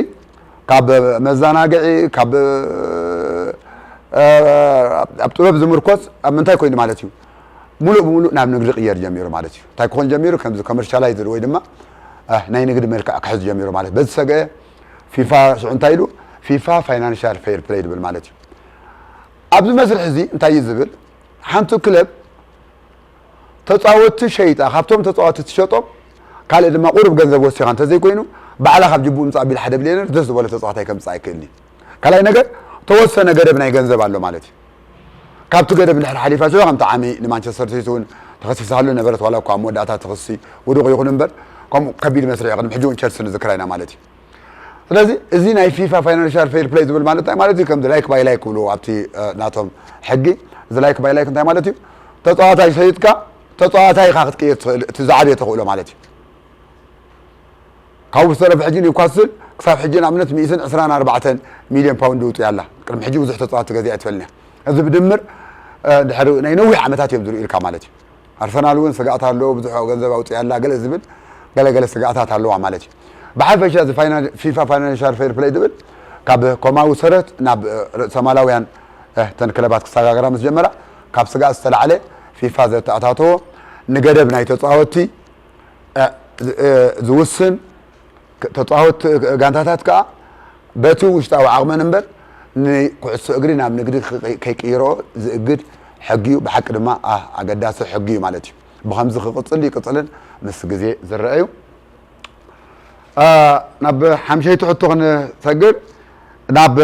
ካብ መዘናግዒ፣ ካብ፣ እ፣ ኣብ ጥበብ ዝምርኮስ ኣብ ምንታይ ኮይኑ ማለት እዩ? ሙሉእ ብሙሉእ ናብ ንግዲ ክቕየር ጀሚሩ ማለት እዩ። እንታይ ክኾን ጀሚሩ? ከምዚ ኮመርሻላይዝድ ወይ ድማ፣ እ፣ ናይ ንግዲ መልክዕ ክሕዝ ጀሚሩ ማለት። በዚ ሰገ ፊፋ ሽዑ እንታይ ኢሉ? ፊፋ ፋይናንሻል ፌር ፕሌይ ዝብል ማለት እዩ። ኣብዚ መስርሕ እዚ እንታይ እዩ ዝብል? ሓንቲ ክለብ ተፃወትቲ ሸይጣ፣ ካብቶም ተፃወትቲ ትሸጦም ካልእ ድማ ቁሩብ ገንዘብ ወሲኻ እንተዘይኮይኑ፣ ባዕላ ካብ ጅቡኡ ምፃእ ቢል ሓደ ቢልዮነር ደስ ዝበሎ ተፃዋታይ ከምፅእ ኣይክእልን እዩ። ካልኣይ ነገር፣ ተወሰነ ገደብ ናይ ገንዘብ ኣሎ ማለት እዩ። ካብቲ ገደብ እንድሕር ሓሊፋ ሽዑ ከምቲ ዓሚ ንማንቸስተር ሲቲ እውን ተኸሲሳሉ ነበረት፣ ዋላ እኳ ኣብ መወዳእታ እቲ ክሲ ውዱቕ ይኹን እምበር፣ ከምኡ ከቢድ መስርሕ እዩ። ቅድሚ ሕጂ እውን ቸልሲ ንዝክራ ኢና ማለት እዩ። ስለዚ እዚ ናይ ፊፋ ፋይናንሻል ፌር ፕሌይ ዝብል ማለት እንታይ ማለት እዩ? ከምዚ ላይክ ባይ ላይክ ክብልዎ ኣብቲ፣ እ፣ ናቶም ሕጊ፣ እዚ ላይክ ባይ ላይክ እንታይ ማለት እዩ? ተፃዋታይ ሸይጥካ ተፃዋታይ ኢኻ ክትቅይር ትኽእል፣ እቲ ዝዓበየ ተኽእሎ ማለት እዩ። ካብኡ ብዝተረፈ ሕጂ ኒውካስል ክሳብ ሕጂ ንኣብነት ሚእትን ዕስራን ኣርባዕተን ሚልዮን ፓውንድ ውፅእ ኣላ። ቅድሚ ሕጂ ብዙሕ ተፃዋቲ ገዚኣ ኣይትፈልንያ። እዚ ብድምር፣ እ፣ ድሕሪ ናይ ነዊሕ ዓመታት እዮም ዝርእዩልካ ማለት እዩ። ኣርሰናል እውን ስጋኣት ኣለዎ፣ ብዙሕ ገንዘብ ኣውፅእ ኣላ፣ ገለ ዝብል ገለገለ ስጋኣታት ኣለዋ ማለት እዩ። ብሓፈሻ እዚ ፋይናን-፣ ፊፋ ፋይናንሻል ፌር ፕሌይ ዝብል ካብ ኮማዊ ሰረት ናብ፣ እ፣ ርእሰማላውያን፣ እ፣ ተን ክለባት ክሰጋገራ ምስ ጀመራ፣ ካብ ስጋኣት ዝተላዕለ ፊፋ ዘተኣታተዎ ንገደብ ናይ ተፃወትቲ፣ እ፣ ዝ-፣ እ፣ ዝውስን፣ ክ-፣ ተፃወትቲ ጋንታታት ከዓ በቲ ውሽጣዊ ዓቕመን እምበር ንኩዕሶ እግሪ ናብ ንግዲ ክ-፣ ከይቅይሮ ዝእግድ ሕጊ እዩ። ብሓቂ ድማ፣ ኣ-፣ ኣገዳሲ ሕጊ እዩ ማለት እዩ። ብኸምዚ ክቕፅል ይቅፅልን ምስ ግዜ ዝረአ እዩ። ኣ፣ ናብ ሓምሸይቲ ሕቶ ክንሰግር፣ ናብ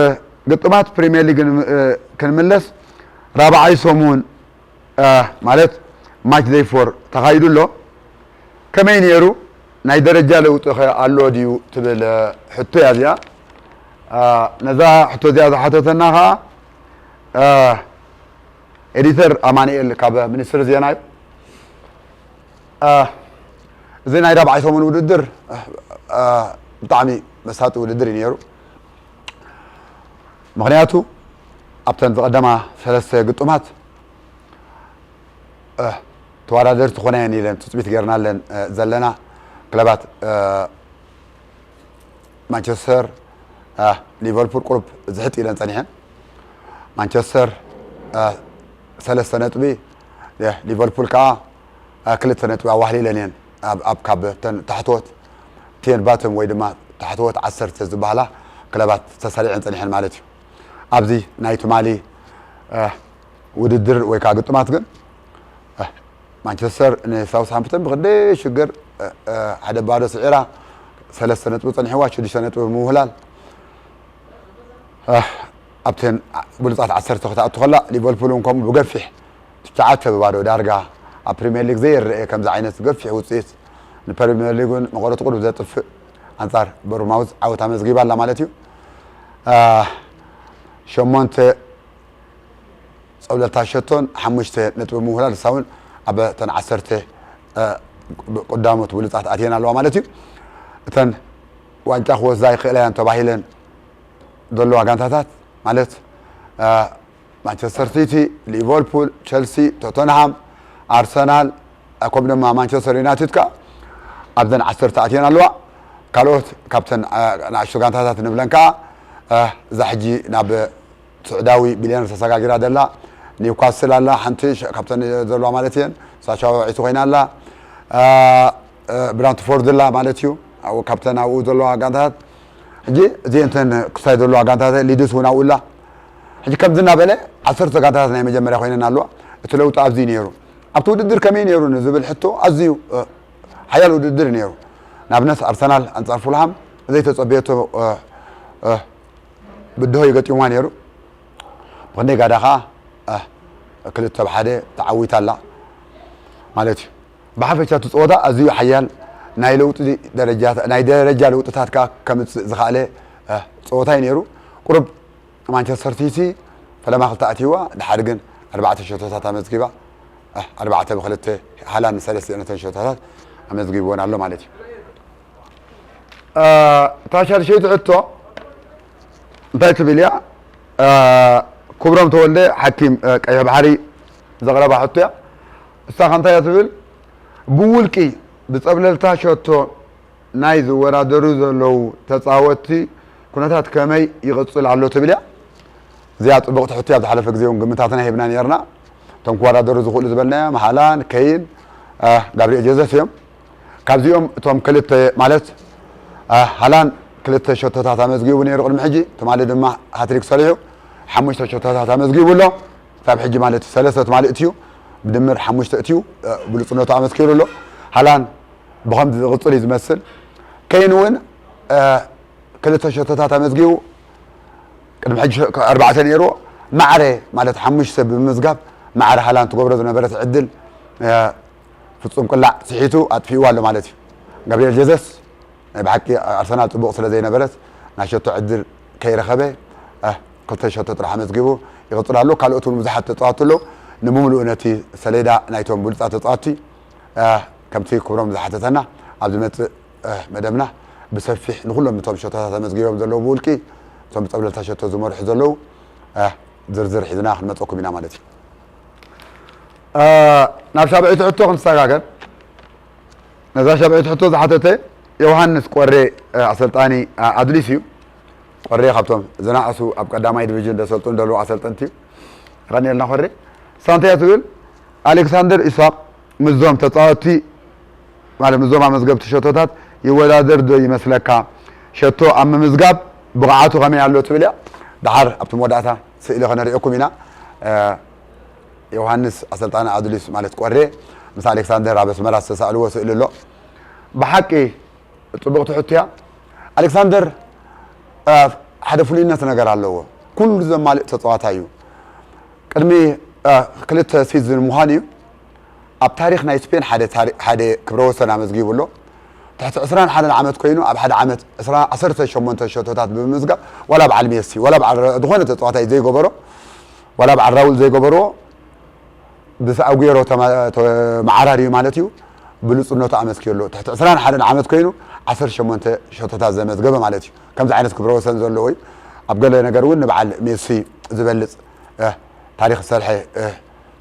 ግጥማት ፕሪምየር ሊግ ን-፣ እ፣ ክንምለስ፣ ራብዓይ ሰሙን፣ እ፣ ማለት ማች ደይ ፎር ተኻይዱ ኣሎ። ከመይ ነይሩ? ናይ ደረጃ ለውጢ ኸ ኣሎ ድዩ? ትብል፣ እ፣ ሕቶ እያ እዚኣ። እ፣ ነዛ ሕቶ እዚኣ ዝሓተተና ኸዓ፣ እ፣ ኤዲተር ኣማኑኤል ካብ ሚኒስትሪ ዜና እዩ። እ፣ እዚ ናይ ራብዓይ ሰሙን ውድድር፣ እ፣ እ፣ ብጣዕሚ መሳጢ ውድድር እዩ ነይሩ። ምኽንያቱ ኣብተን ዝቐደማ ሰለስተ ግጥማት፣ እ፣ ተወዳደርቲ ኮና እየን ኢለን ትፅቢት ጌርናለን፣ እ፣ ዘለና ክለባት፣ እ፣ ማንቸስተር፣ እ፣ ሊቨርፑል ቁሩብ ዝሕጥ ኢለን ጸኒሐን። ማንቸስተር፣ እ፣ ሰለስተ ነጥቢ፣ እ፣ ሊቨርፑል ከኣ፣ እ፣ ክልተ ነጥቢ ኣዋህሊለን እየን። ኣብ፣ ኣብ ካብ ተን ታሕተዎት፣ ቴን ባተም ወይ ድማ ታሕተዎት ዓሰርተ ዝበሃላ ክለባት ተሰሪዐን ጸኒሐን ማለት እዩ። ኣብዚ ናይ ትማሊ፣ እ፣ ውድድር ወይ ከኣ ግጥማት ግን፣ እ፣ ማንቸስተር ንሳውስሃምፕተን ብክንደይ ሽግር፣ እ፣ እ፣ ሓደ ባዶ ስዒራ ሰለስተ ነጥቢ ጸኒሕዋ፣ ሽዱሽተ ነጥቢ ምውህላል፣ እ፣ ኣብተን ብሉጻት ዓሰርተ ክትኣቱ ከላ፣ ሊቨርፑል እውን ከምኡ ብገፊሕ ትሽዓተ ብባዶ ዳርጋ ኣብ ፕሪምየር ሊግ ዘይረአ ከምዚ ዓይነት ገፊሕ ውጽኢት ንፕሪምየር ሊግ እውን መቐረቱ ቁሩብ ዘጥፍእ ኣንጻር ቦርንማውዝ ዓወት ኣመዝጊባ ኣላ ማለት እዩ። እ፣ ሸሞንተ ጸብለልታ ሸቶን ሓሙሽተ ነጥቢ ምውህላል፣ ንሳ እውን ኣብ እተን ዓሰርተ፣ እ፣ ቀዳሞት ብሉጻት ኣትየን ኣለዋ ማለት እዩ። እተን ዋንጫ ክወስዳ ይኽእላ እየን ተባሂለን ዘለዋ ጋንታታት ማለት፣ እ፣ ማንቸስተር ሲቲ፣ ሊቨርፑል፣ ቸልሲ፣ ቶተንሃም፣ ኣርሰናል፣ እ፣ ከምኡ ድማ ማንቸስተር ዩናይትድ ከኣ ኣብዘን ዓሰርተ ኣትየን ኣለዋ። ካልኦት ካብተን፣ እ፣ ንኣሽቱ ጋንታታት ንብለን ከኣ፣ እ፣ እዛ ሕጂ ናብ ስዑዳዊ ቢልዮነር ተሰጋጊራ ዘላ ኒውካስል ኣላ፣ ሓንቲ ሸ-፣ ካብተን ዘለዋ ማለት እየን። ሳሻ ወዒቱ ኮይና ኣላ። እ፣ እ፣ ብራንትፎርድ ኣላ ማለት እዩ። ኣብኡ ካብተን ኣብኡ ዘለዋ ጋንታታት፣ ሕጂ እዚአን እተን ክሳይ ዘለዋ ጋንታታት፣ ሊድስ እውን ኣብኡ ኣላ። ሕጂ ከምዚ እናበለ ዓሰርተ ጋንታታት ናይ መጀመርያ ኮይነን ኣለዋ። እቲ ለውጢ ኣብዚ እዩ ነይሩ። ኣብቲ ውድድር ከመይ ነይሩ ንዝብል ሕቶ፣ ኣዝዩ፣ እ፣ ሓያል ውድድር እዩ ነይሩ። ንኣብነት ኣርሰናል ኣንጻር ፉልሃም ዘይተጸበየቶ፣ እ፣ እ፣ ብድሆ እዩ ገጢሙዋ ነይሩ። ብክንደይ ጋዳ ኸዓ፣ እ፣ ክልተ ብ ሓደ ተዓዊታ ኣላ ማለት እዩ። ብሓፈሻ እቲ ጸወታ ኣዝዩ ሓያል ናይ ለውጢ ደረጃ፣ ናይ ደረጃ ለውጥታት ከኣ ከምጽእ ዝኸኣለ፣ እ፣ ጸወታ እዩ ነይሩ። ቁሩብ ማንቸስተር ሲቲ ፈለማ ክልተ ኣትይዋ፣ ድሓር ግን ኣርባዕተ ሸቶታት ኣመዝጊባ፣ እ፣ ኣርባዕተ ብ ክልተ፣ ሃላንድ ሰለስተ ነተን ሸቶታት ኣመዝጊብወን ኣሎ ማለት እዩ። እ፣ እታ ሻድሸይቲ ሕቶ እንታይ ትብል እያ? እ፣ ክብሮም ተወልደ፣ ሓኪም፣ እ፣ ቀይሕ ባሕሪ ዘቕረባ ሕቶ እያ። እሳ ከ እንታይ እያ ትብል? ብውልቂ ብጸብለልታ ሸቶ ናይ ዝወዳደሩ ዘለዉ ተጻወትቲ ኩነታት ከመይ ይቕጽል ኣሎ ትብል እያ? እዚኣ ጽቡቕቲ ሕቶ እያ። ኣብ ዝሓለፈ ግዜ እውን ግምታትና ሂብና ነርና። እቶም ክወዳደሩ ዝኽእሉ ዝበልናዮም ሃላን፣ ከይን፣ አ፣ ጋብርኤል ጀዘስ እዮም። ካብዚኦም እቶም ክልተ ማለት፣ አ፣ ሃላን ክልተ ሸቶታት ኣመዝጊቡ ነይሩ ቅድሚ ሕጂ። ትማሊ ድማ ሃትሪክ ሰሪሑ ሓሙሽተ ሸቶታት ኣመዝጊቡ ኣሎ። ክሳብ ሕጂ ማለት እዩ ሰለስተ ትማሊ እትዩ ብድምር ሓሙሽተ እትዩ፣ አ፣ ብሉጽነቱ ኣመስኪሩ ኣሎ። ሃላን ብኸምዚ ዝቕጽል እዩ ዝመስል። ከይን እውን፣ አ፣ ክልተ ሸቶታት ኣመዝጊቡ ቅድሚ ሕጂ ኣርባዕተ ነይርዎ። ማዕረ ማለት ሓሙሽተ ብምምዝጋብ ማዕረ ሃላን ትገብሮ ዝነበረት ዕድል፣ አ፣ ፍጹም ቅላዕ ስሒቱ ኣጥፊእዋ ኣሎ ማለት እዩ። ጋብርኤል ጀዘስ ናይ ብሓቂ ኣርሰናል ጽቡቕ ስለ ዘይነበረት ናይ ሸቶ ዕድል ከይረኸበ፣ አ፣ ክልተ ሸቶ ጥራሕ ኣመዝጊቡ ይቕጽል ኣሎ። ካልኦት እውን ብዙሓት ተጻወትቲ ኣለዉ። ንምምልኡ ነቲ ሰሌዳ ናይቶም ብሉጻት ተጻወትቲ፣ አ፣ ከምቲ ክብሮም ዝሓተተና ኣብ ዝመጽእ፣ አ፣ መደብና ብሰፊሕ ንኹሎም እቶም ሸቶታት ኣመዝጊቦም ዘለዉ ብውልቂ እቶም ብጸብለልታ ሸቶ ዝመርሑ ዘለዉ፣ አ፣ ዝርዝር ሒዝና ክንመጸኩም ኢና ማለት እዩ። አ፣ ናብ ሻብዒቲ ሕቶ ክንሰጋገር፣ ነዛ ሻብዒቲ ሕቶ ዝሓተተ ዮሃንስ ቆሬ፣ አ፣ ኣሰልጣኒ፣ አ፣ ኣድሊስ እዩ። ቆሬ ካብቶም ዝነኣሱ ኣብ ቀዳማይ ዲቪዥን ዘሰልጥኑ ዘለዉ ኣሰልጠንቲ እዩ። የቐንየልና ቆሬ። ሳንታ እያ ትብል፣ ኣሌክሳንደር ኢሳቕ ምስዞም ተጻወትቲ ማለት ምስዞም ኣመዝገብቲ ሸቶታት ይወዳደር ዶ ይመስለካ? ሸቶ ኣብ ምምዝጋብ ብቕዓቱ ከመይ ኣሎ ትብል እያ። ደሓር ኣብቲ መወዳእታ ስእሊ ከነርእየኩም ኢና። አ፣ ዮሃንስ ኣሰልጣኒ ኣድሊስ ማለት ቆሬ ምስ ኣሌክሳንደር ኣብ ኣስመራ ዝተሳእልዎ ስእሊ ኣሎ። ብሓቂ ጽቡቕቲ ሕቶ እያ። ኣሌክሳንደር፣ አ፣ ሓደ ፍሉይነት ነገር ኣለዎ። ኩሉ ዘማልእ ተጻዋታይ እዩ። ቅድሚ፣ አ፣ ክልተ ሲዝን ምዃኑ እዩ ኣብ ታሪኽ ናይ ስፔን ሓደ ታሪ-፣ ሓደ ክብረ ወሰን ኣመዝጊቡ ኣሎ። ትሕቲ ዕስራን ሓደን ዓመት ኮይኑ ኣብ ሓደ ዓመት ዕስራ፣ ዓሰርተ ሸሞንተ ሸቶታት ብምምዝጋብ ዋላ በዓል ሜሲ፣ ዋላ በዓል ረ-፣ ዝኾነ ተጻዋታይ ዘይገበሮ፣ ዋላ በዓል ራውል ዘይገበርዎ፣ ምስ ኣጉዌሮ ተማ-፣ ተመዓራርዩ ማለት እዩ፣ ብሉጽነቱ ኣመስኪሩ ኣሎ። ትሕቲ ዕስራን ሓደን ዓመት ኮይኑ ዓሰርተ ሸሞንተ ሸቶታት ዘመዝገበ ማለት እዩ። ከምዚ ዓይነት ክብረ ወሰን ዘለዎ እዩ። ኣብ ገለ ነገር እውን ንበዓል ሜሲ ዝበልጽ፣ እ፣ ታሪኽ ዝሰርሐ፣ እ፣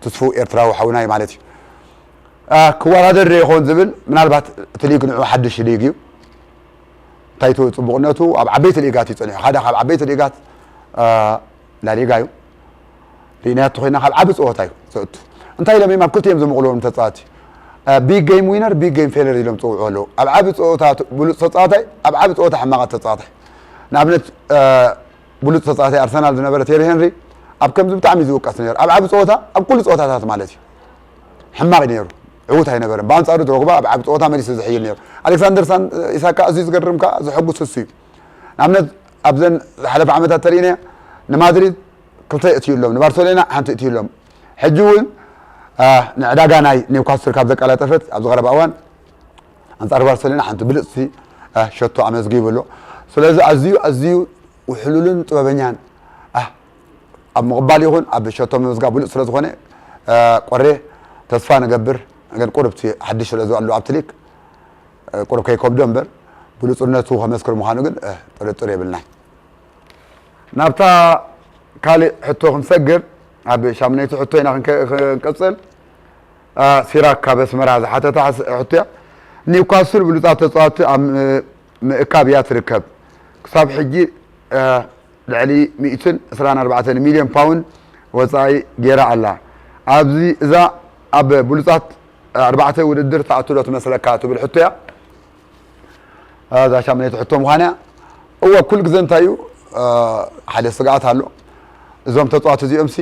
ትስፉው ኤርትራዊ ሓውና እዩ ማለት እዩ። እ፣ ክወዳደር ዶ ይኸውን ዝብል ምናልባት እቲ ሊግ ንዑ ሓድሽ ሊግ እዩ። እንታይ እቲ ጽቡቕነቱ ኣብ ዓበይቲ ሊጋት እዩ ጸኒሑ። ሓደ ካብ ዓበይቲ ሊጋት፣ እ፣ ላሊጋ እዩ። ርኢናዮ እንተኾይና ካብ ዓቢ ጸወታ እዩ ዘእቱ። እንታይ ኢሎም እዮም ኣብ ክልቲኦም ዝምቕልዎም ተጻዋቲ? እ፣ ቢግ ጌም ዊነር፣ ቢግ ጌም ፌለር ኢሎም ዝጽውዑ ኣለዉ። ኣብ ዓቢ ጸወታ ት-፣ ብሉጽ ተጻዋታይ፣ ኣብ ዓቢ ጸወታ ሕማቓት ተጻዋታይ። ንኣብነት፣ እ፣ ብሉጽ ተጻዋታይ ኣርሰናል ዝነበረ ቴሪ ሄንሪ ኣብ ከምዚ ብጣዕሚ ዝውቀስ ነይሩ። ኣብ ዓቢ ጸወታ፣ ኣብ ኩሉ ጸወታታት ማለት እዩ። ሕማቕ እዩ ነይሩ። ዕዉት ኣይነበረን። ብኣንጻሩ ድሮግባ ኣብ ዓቢ ጸወታ መሊሱ ዝሕይል ነይሩ። ኣሌክሳንደር ሳን-፣ ኢሳክ ከኣ ኣዝዩ ዝገርም ከኣ ዘሐጉስ እሱ እዩ። ንኣብነት ኣብዘን ዝሓለፈ ዓመታት ተሪእናዮ ንማድሪድ ክልተ እትዩሎም፣ ንባርሰሎና ሓንቲ እትዩሎም። ሕጂ እውን፣ አ፣ ንዕዳጋ ናይ ኒውካስትል ካብ ዘቀላጠፈት ኣብዚ ቀረባ እዋን ኣንጻር ባርሰሎና ሓንቲ ብልጽቲ፣ አ፣ ሸቶ ኣመዝጊቡ ኣሎ። ስለዚ ኣዝዩ፣ ኣዝዩ ውሕሉልን ጥበበኛን፣ አ፣ ኣብ ምቕባል ይኹን ኣብ ሸቶ ምምዝጋብ ብሉጽ ስለ ዝኾነ፣ አ፣ ቆሬ ተስፋ ንገብር። ግን ቁሩብ እቲ ሓድሽ ስለ ዘሎ ኣብቲ ሊግ፣ አ፣ ቁሩብ ከይከብዶ እምበር ብሉጽነቱ ከመስክር ምዃኑ ግን፣ አ፣ ጥርጥር የብልናይ። ናብታ ካልእ ሕቶ ክንሰግር፣ ኣብ ሻምነይቲ ሕቶ ኢና ክንከ-፣ ክንቀጽል። አ፣ ሲራክ ካብ ኣስመራ ዝሓተታ ሕስ-፣ ሕቶ እያ። ኒውካስል ብሉጻት ተጻወትቲ ኣብ ም-፣ ምእካብ እያ ትርከብ። ክሳብ ሕጂ፣ አ፣ ልዕሊ ሚእትን ዕስራን ኣርባዕተን ሚልዮን ፓውንድ ወጻኢ ገይራ ኣላ። ኣብዚ፣ እዛ ኣብ ብሉጻት ኣርባዕተ ውድድር ትኣቱ ዶ ትመስለካ ትብል ሕቶ እያ። አ፣ እዛ ሻምነይቲ ሕቶ ምዃና እያ። እወ፣ ኩሉ ግዜ እንታይ እዩ፣ አ፣ ሓደ ስግኣት ኣሎ። እዞም ተጻወቲ እዚኦምሲ፣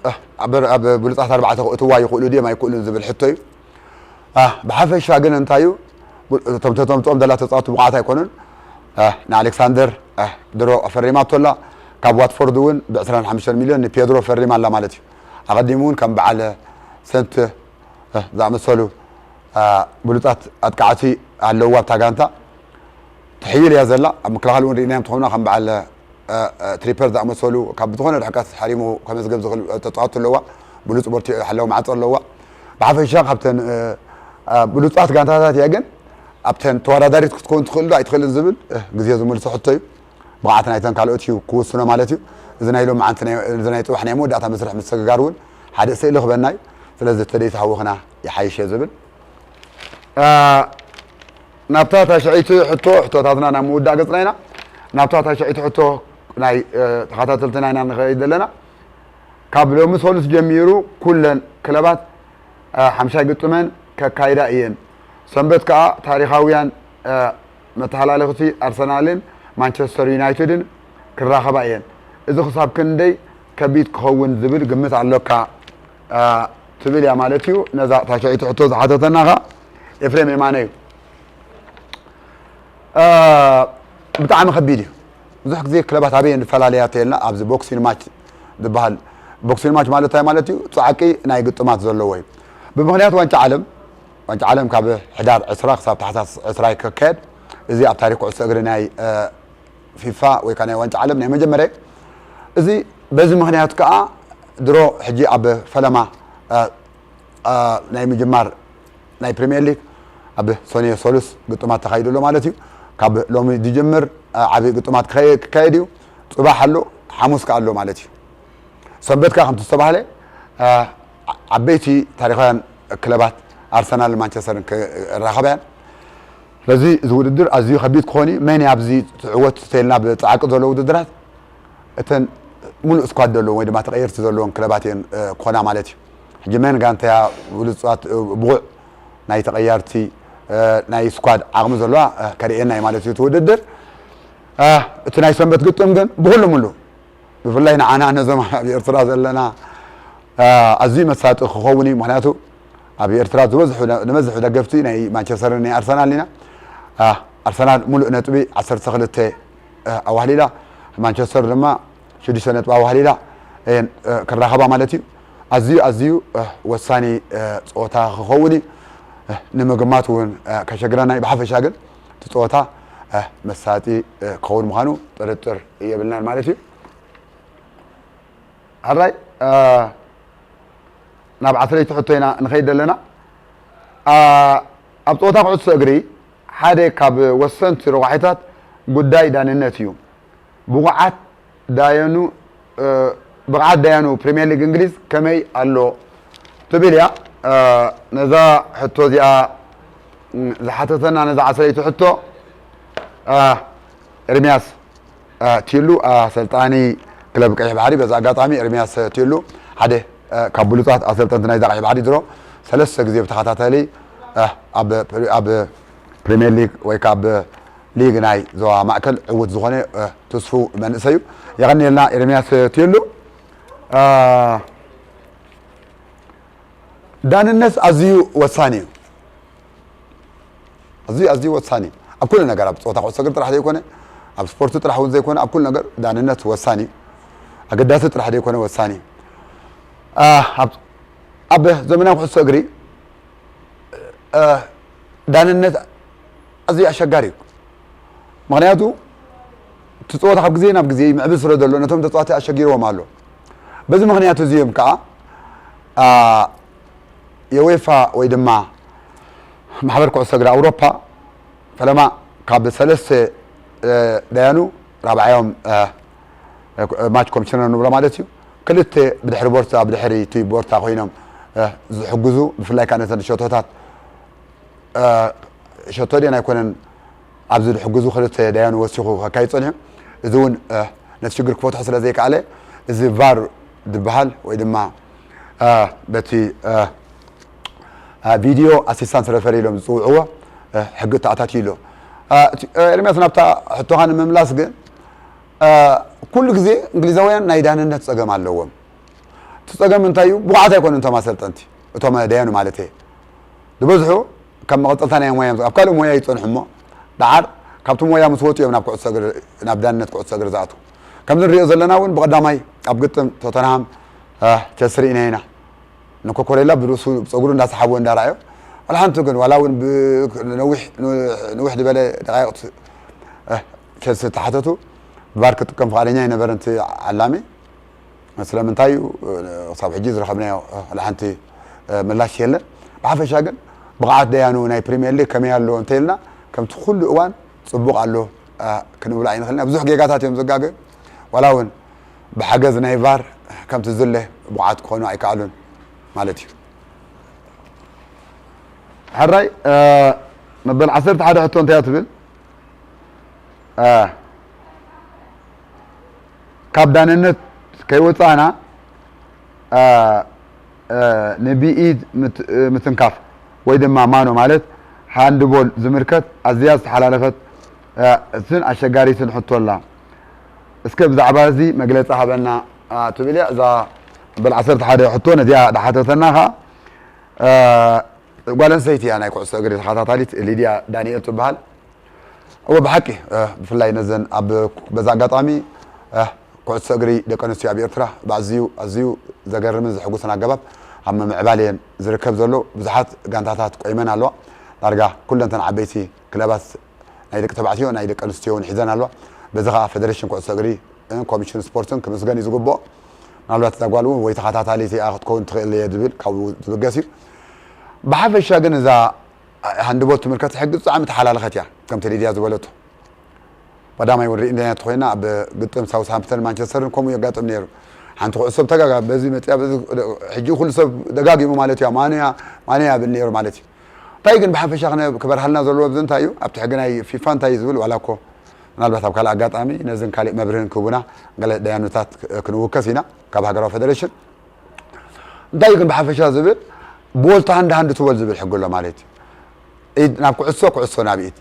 እ፣ ኣብ፣ ኣብ ብሉጻት ኣርባዕተ ክእትዋ ይኽእሉ ድዮም ኣይክእሉን ዝብል ሕቶ እዩ። አ፣ ብሓፈሻ ግን እንታይ እዩ፣ ቡ-፣ እቶም ተተምጽኦም ዘላ ተጻወቲ ብቑዓት ኣይኮኑን። አ፣ ንኣሌክሳንደር፣ አ፣ ድሮ ፈሪማቶ ኣላ። ካብ ዋትፎርድ እውን ብዕስራን ሓሙሽተን ሚልዮን ንፔድሮ ፈሪማ ኣላ ማለት እዩ። ኣቐዲሙ እውን ከም በዓል ሰንት እ፣ ዝኣመሰሉ፣ እ፣ ብሉጻት ኣጥቃዕቲ ኣለውዋ ኣብታ ጋንታ። ትሕይል እያ ዘላ። ኣብ ምክልኻል እውን ርኢናዮም እንተኾንና ከም በዓል፣ እ፣ እ፣ ትሪፐር ዝኣመሰሉ ካብ ዝኾነ ርሕቀት ሓሪሙ ከመዝገብ ዝኽእል፣ እ፣ ተጻወትቲ ኣለዋ። ብሉጽ ቦርቲ ሓላው ማዕጾ ኣለዋ። ብሓፈሻ ካብተን፣ እ፣ እ፣ ብሉጻት ጋንታታት እያ፣ ግን ኣብተን ተወዳዳሪት ክትከውን ትኽእል ዶ ኣይትኽእልን ዝብል፣ እ፣ ግዜ ዝመልሶ ሕቶ እዩ። ብቕዓት ናይተን ካልኦት እዩ ክውስኖ ማለት እዩ። እዚ ናይ ሎማዓንቲ ናይ፣ እዚ ናይ ጽባሕ ናይ መወዳእታ መስርሕ ምስግጋር እውን ሓደ ስእሊ ክበና እዩ። ስለዚ ተደይ ተሃወኽና ይሓይሽ እየ ዝብል። እ፣ ናብታ ታሽዐይቲ ሕቶ፣ ሕቶታትና ናብ ምውዳእ ገጽና ኢና። ናብታ ታሽዐይቲ ሕቶ ናይ፣ እ፣ ተኸታተልትና ኢና ንኸይድ ዘለና። ካብ ሎሚ ሰሉስ ጀሚሩ ኩለን ክለባት፣ እ፣ ሓምሻይ ግጥመን ከካይዳ እየን። ሰንበት ከኣ ታሪኻውያን፣ እ፣ መተሓላለኽቲ ኣርሰናልን ማንቸስተር ዩናይትድን ክራኸባ እየን። እዚ ክሳብ ክንደይ ከቢድ ክኸውን ዝብል ግምት ኣሎካ፣ እ፣ ትብል እያ ማለት እዩ። ነዛ ታሽዐይቲ ሕቶ ዝሓተተና ኸኣ ኤፍሬም የማነ እዩ። እ፣ ብጣዕሚ ከቢድ እዩ። ብዙሕ ግዜ ክለባት ኣበየን ዝፈላለያ ተልና ኣብዚ ቦክሲን ማች ዝበሃል፣ ቦክሲን ማች ማለት እንታይ ማለት እዩ? ጻዕቂ ናይ ግጥማት ዘለዎ እዩ። ብምኽንያት ዋንጫ ዓለም፣ ዋንጫ ዓለም ካብ ሕዳር ዕስራ ክሳብ ታሕሳስ ዕስራ ይከካየድ። እዚ ኣብ ታሪክ ኩዕሶ እግሪ ናይ፣ እ፣ ፊፋ ወይ ከዓ ናይ ዋንጫ ዓለም ናይ መጀመርያ እዩ። እዚ በዚ ምኽንያት ከዓ ድሮ ሕጂ ኣብ ፈለማ፣ እ፣ እ፣ ናይ ምጅማር ናይ ፕሪምየር ሊግ ኣብ ሰኑየ ሰሉስ ግጥማት ተኻይዱ ኣሎ ማለት እዩ። ካብ ሎሚ ዝጅምር፣ እ፣ ዓብዪ ግጥማት ክኸ-፣ ክካየድ እዩ። ጽባሕ ኣሎ፣ ሓሙስ ከኣ ኣሎ ማለት እዩ። ሰንበት ከኣ ከምቲ ዝተባህለ፣ እ፣ ዓበይቲ ታሪኻውያን ክለባት ኣርሰናልን ማንቸስተርን ክራኸባ እየን። ስለዚ እዚ ውድድር ኣዝዩ ከቢድ ክኾን እዩ። መን እዩ ኣብዚ ትዕወት ተይልና ብጻዕቂ ዘሎ ውድድራት እተን ሙሉእ ስኳድ ዘለዎም ወይ ድማ ተቐየርቲ ዘለዎም ክለባት እየን፣ እ፣ ክኾና ማለት እዩ። ሕጂ መን ጋንታ እያ ብሉጻት፣ እ፣ ብቑዕ ናይ ተቐያርቲ፣ እ፣ ናይ ስኳድ ዓቕሚ ዘለዋ፣ እ፣ ከርእየና እዩ ማለት እዩ እቲ ውድድር። እ፣ እቲ ናይ ሰንበት ግጥም ግን ብኹሉ ሙሉ ብፍላይ ንዓና ነዞም ኣብ ኤርትራ ዘለና፣ እ፣ ኣዝዩ መሳጢ ክኸውን እዩ። ምኽንያቱ ኣብ ኤርትራ ዝበዝሑ፣ ንበዝሑ ደገፍቲ ናይ ማንቸስተርን ናይ ኣርሰናል ኢና። እ፣ ኣርሰናል ሙሉእ ነጥቢ ዓሰርተ ክልተ፣ እ፣ ኣዋህሊላ፣ ማንቸስተር ድማ ሽዱሽተ ነጥቢ ኣዋህሊላ እየን፣ እ፣ ክራኸባ ማለት እዩ። ኣዝዩ፣ ኣዝዩ፣ እ፣ ወሳኒ፣ እ፣ ጸወታ ክኸውን እዩ። እ፣ ንምግማት እውን፣ እ፣ ከሸግረና እዩ። ብሓፈሻ ግን እቲ ጸወታ፣ እ፣ መሳጢ፣ እ፣ ክኸውን ምዃኑ ጥርጥር የብልናን ማለት እዩ። ሕራይ፣ እ፣ ናብ ዓሰርተ ሕቶ ኢና ንኸይድ ዘለና። እ፣ ኣብ ጸወታ ኩዕሶ እግሪ ሓደ ካብ ወሰንቲ ረቋሒታት ጉዳይ ዳንነት እዩ። ብቑዓት ዳየኑ፣ እ፣ ብቕዓት ዳያኑ ፕሪምየር ሊግ እንግሊዝ ከመይ ኣሎ ትብል እያ። እ፣ ነዛ ሕቶ እዚኣ፣ ም፣ ዝሓተተና ነዛ ዓሰርተ ሕቶ፣ እ፣ ኤርሚያስ፣ እ፣ ቲሉ፣ እ፣ ኣሰልጣኒ ክለብ ቀይሕ ባሕሪ። በዚ ኣጋጣሚ ኤርሚያስ ቲሉ ሓደ፣ እ፣ ካብ ብሉጻት ኣሰልጠንቲ ናይዛ ቀይሕ ባሕሪ ድሮ ሰለስተ ግዜ ብተኸታታሊ፣ እ፣ ኣብ ፕሪ-፣ ኣብ ፕሪምየር ሊግ ወይ ከዓ ኣብ ሊግ ናይ ዞባ ማእከል ዕዉት ዝኾነ፣ እ፣ ትስፉው መንእሰይ እዩ። የቐንየልና ኤርሚያስ ቲሉ። እ፣ ዳንነት ኣዝዩ ወሳኒ እዩ። ኣዝዩ፣ ኣዝዩ ወሳኒ እዩ። ኣብ ኩሉ ነገር፣ ኣብ ጸወታ ኩዕሶ እግሪ ጥራሕ ዘይኮነ፣ ኣብ ስፖርት ጥራሕ እውን ዘይኮነ፣ ኣብ ኩሉ ነገር ዳንነት ወሳኒ እዩ። ኣገዳሲ ጥራሕ ዘይኮነ ወሳኒ እዩ። እ፣ ኣብ፣ ኣብ ዘመናዊ ኩዕሶ እግሪ፣ እ፣ ዳንነት ኣዝዩ ኣሸጋሪ እዩ። ምኽንያቱ እቲ ጸወታ ካብ ግዜ ናብ ግዜ ይምዕብል ስለ ዘሎ ነቶም ተጻወቲ ኣሸጊርዎም ኣሎ። በዚ ምኽንያት እዚ እዮም ከኣ፣ አ፣ የዌፋ ወይ ድማ ማሕበር ኩዕሶ እግሪ ኣውሮፓ ፈለማ ካብ ሰለስተ፣ እ፣ ደያኑ ራብዓዮም፣ እ፣ እ፣ ማች ኮሚሽነር ንብሎ ማለት እዩ። ክልተ ብድሕሪ ቦርታ፣ ብድሕሪ እቲ ቦርታ ኮይኖም፣ እ፣ ዝሕግዙ፣ ብፍላይ ከኣ ነተን ሸቶታት፣ እ፣ ሸቶ ድየን ኣይኮነን ኣብዚ ዝሕግዙ ክልተ ደያኑ ወሲኹ ከካይድ ጸኒሑ። እዚ እውን፣ እ፣ ነቲ ሽግር ክፈትሖ ስለ ዘይከኣለ፣ እዚ ቫር ዝበሃል ወይ ድማ፣ እ፣ በቲ፣ እ፣ እ፣ ቪድዮ ኣሲስታንት ረፈሪ ኢሎም ዝጽውዕዎ፣ እ፣ ሕጊ ተኣታትዩ ኣሎ። እ፣ እቲ፣ እ፣ ኤርምያስ፣ ናብታ ሕቶኻ ንምምላስ ግን፣ እ፣ ኩሉ ግዜ እንግሊዛውያን ናይ ዳንነት ጸገም ኣለዎም። እቲ ጸገም እንታይ እዩ? ብቑዓት ኣይኮኑን እቶም ኣሰልጠንቲ፣ እቶም ደያኑ ማለት እየ። ዝበዝሑ ካብ መቐጸልታ ናይ ሞያ እዮም፣ ኣብ ካልእ ሞያ ይጸንሑ እሞ፣ ደሓር ካብቲ ሞያ ምስ ወጹ እዮም ናብ ኩዕሶ እግሪ፣ ናብ ዳንነት ኩዕሶ እግሪ ዝኣትዉ። ከምዚ ንሪኦ ዘለና እውን ብቐዳማይ ኣብ ግጥም ቶተንሃም፣ እ፣ ቸልሲ ርኢና ኢና። ንኮኮሬላ ብርእሱ ጸጉሩ እንዳሰሓቦ እንዳረኣዮ፣ ዋላ ሓንቲ ግን፣ ዋላ እውን ብ-፣ ነዊሕ፣ ንውሕ ዝበለ ደቃይቕ፣ እ፣ ቸልሲ ተሓተቱ፣ ቫር ክጥቀም ፍቓደኛ ኣይነበረን እቲ ዓላሚ። ስለምንታይ እዩ፣ እ፣ ክሳብ ሕጂ ዝረኸብናዮ፣ እ፣ ዋላ ሓንቲ፣ እ፣ ምላሽ የለን። ብሓፈሻ ግን ብቕዓት ደያኑ ናይ ፕሪምየር ሊግ ከመይ ኣሎ እንተኢልና፣ ከምቲ ኩሉ እዋን ጽቡቕ ኣሎ፣ እ፣ ክንብሎ ኣይንኽእልን። ብዙሕ ጌጋታት እዮም ዘጋግዩ። ዋላ እውን ብሓገዝ ናይ ቫር ከምቲ ዝድለ ብቑዓት ክኾኑ ኣይከኣሉን ማለት እዩ። ሕራይ መበል ዓሰርተ ሓደ ሕቶ እንታይ እያ ትብል? ካብ ዳንነት ከይወፃእና ንብኢድ ምትንካፍ ወይ ድማ ማኖ ማለት ሃንድቦል ዝምልከት ኣዝያ ዝተሓላለፈት እትን ኣሸጋሪትን ሕቶ ኣላ። እስከ ብዛዕባ እዚ መግለፂ ሃበና ትብል እያ እዛ መበል ዓሰርተ ሓደ ሕቶ። ነዚኣ ዝሓተተና ከዓ ጓል ኣንስተይቲ እያ፣ ናይ ኩዕሶ እግሪ ተኸታታሊት ሊድያ ዳንኤል ትበሃል። እወ ብሓቂ ብፍላይ ነዘን ኣብ በዛ ኣጋጣሚ ኩዕሶ እግሪ ደቂ ኣንስትዮ ኣብ ኤርትራ ብኣዝዩ ኣዝዩ ዘገርምን ዘሕጉስን ኣገባብ ኣብ ምምዕባል እየን ዝርከብ ዘሎ። ብዙሓት ጋንታታት ቆይመን ኣለዋ። ዳርጋ ኩለንተን ዓበይቲ ክለባት ናይ ደቂ ተባዕትዮ ናይ ደቂ ኣንስትዮ እውን ሒዘን ኣለዋ። በዚ ከዓ ፌደሬሽን ኩዕሶ እግሪ ኮሚሽን ስፖርትን ክምስገን እዩ ዝግብኦ። ምናልባት እዛ ጓል እውን ወይ ተኸታታሊት እያ ክትከውን ትኽእል እየ ዝብል ካብኡ ዝብገስ እዩ። ብሓፈሻ ግን እዛ ሃንድቦል ትምልከት ሕጊ ብጣዕሚ ተሓላለኸት እያ። ከምቲ ሊድያ ዝበለቶ ቀዳማይ እውን ርኢና ተኮይና ኣብ ግጥም ሳውስሃምፕተን ማንቸስተርን ከምኡ የጋጥም ነይሩ። ሓንቲ ኩዕሶ ብተጋጋ በዚ መፅያ በዚ ሕጂ ኩሉ ሰብ ደጋጊሙ ማለት እዩ ማንያ ማንያ ያብል ነይሩ ማለት እዩ። እንታይ ግን ብሓፈሻ ክበርሃልና ዘለዎ ብዚ እንታይ እዩ ኣብቲ ሕጊ ናይ ፊፋ እንታይ እዩ ዝብል ዋላ እኮ ምናልባት ኣብ ካልእ ኣጋጣሚ ነዝን ካልእ መብርህን ክህቡና ገለ ደያኑታት ክንውከስ ኢና ካብ ሃገራዊ ፌደሬሽን። እንታይ ግን ብሓፈሻ ዝብል ቦልታ ሃንድ ሃንድ ትበል ዝብል ሕጊ ኣሎ ማለት እዩ። ኢድ ናብ ኩዕሶ ኩዕሶ ናብ ኢድ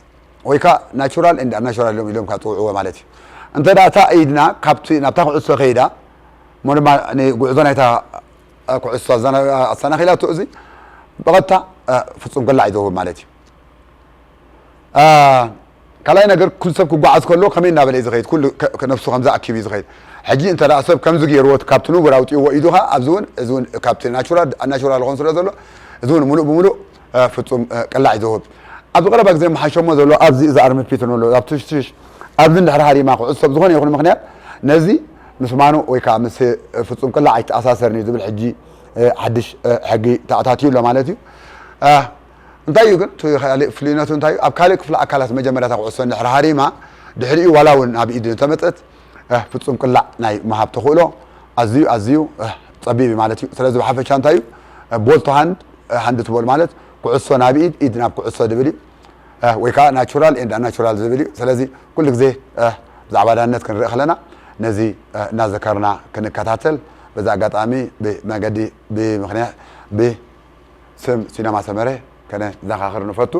ወይ ከዓ ናቹራል እንዳ ናቹራል ኢሎም ኢሎም ካብ ፅውዕዎ ማለት እዩ። እንተ ደኣ እታ ኢድና ካብቲ ናብታ ኩዕሶ ከይዳ እሞ ድማ ንጉዕዞ ናይታ ኩዕሶ ኣሰናኺላቶ እዚ ብቐጥታ ፍፁም ገላዕ እዩ ዝህብ ማለት እዩ። ካልኣይ ነገር ኩሉ ሰብ ክጓዓዝ ከሎ ከመይ እናበለ እዩ ዝኸይድ? ኩሉ ነፍሱ ከምዚ ኣኪቡ እዩ ዝኸይድ። ሕጂ እንተ ደኣ ሰብ ከምዚ ገይርዎ ካብቲ ንቡር ኣውፅእዎ ኢዱ ኸዓ ኣብዚ እውን እዚ እውን ካብቲ ናቹራል ኣናቹራል ኾን ስለ ዘሎ እዚ እውን ሙሉእ ብሙሉእ ፍፁም ቅላዕ እዩ ዝህብ። ኣብዚ ቀረባ ግዜ መሓሸሞ ዘሎ ኣብዚ እዚ ኣርምፒት ንብሎ ኣብ ትሽትሽ ኣብዚ እንድሕር ሃሪማ ኩዕሶ ብዝኾነ ይኹን ምክንያት ነዚ ምስ ማኑ ወይ ከዓ ምስ ፍፁም ቅላዕ ኣይተኣሳሰርን እዩ ዝብል ሕጂ ሓድሽ ሕጊ ተኣታትዩ ኣሎ ማለት እዩ። እንታይ እዩ ግን እቲ ካልእ ፍልይነቱ እንታይ እዩ? ኣብ ካልእ ክፍሊ ኣካላት መጀመርያ እታ ኩዕሶ እንድሕር ሃሪማ ድሕሪኡ ዋላ እውን ናብ ኢድ እንተመፀት ፍፁም ቅላዕ ናይ ምሃብ ተኽእሎ ኣዝዩ ኣዝዩ ፀቢብ እዩ ማለት እዩ። ስለዚ ብሓፈሻ እንታይ እዩ ቦል ቱ ሃንድ ሃንድ ትቦል ማለት ኩዕሶ ናብ ኢድ ኢድ ናብ ኩዕሶ ድብል እዩ። ወይ ከዓ ናቹራል ኤንድ ኣናቹራል ዝብል እዩ። ስለዚ ኩሉ ግዜ ብዛዕባ ዳነት ክንርኢ ከለና ነዚ እናዘከርና ክንከታተል በዚ ኣጋጣሚ ብመገዲ ብምክንያት ብስም ሲነማ ሰመረ ከነዘኻኽር ንፈቱ።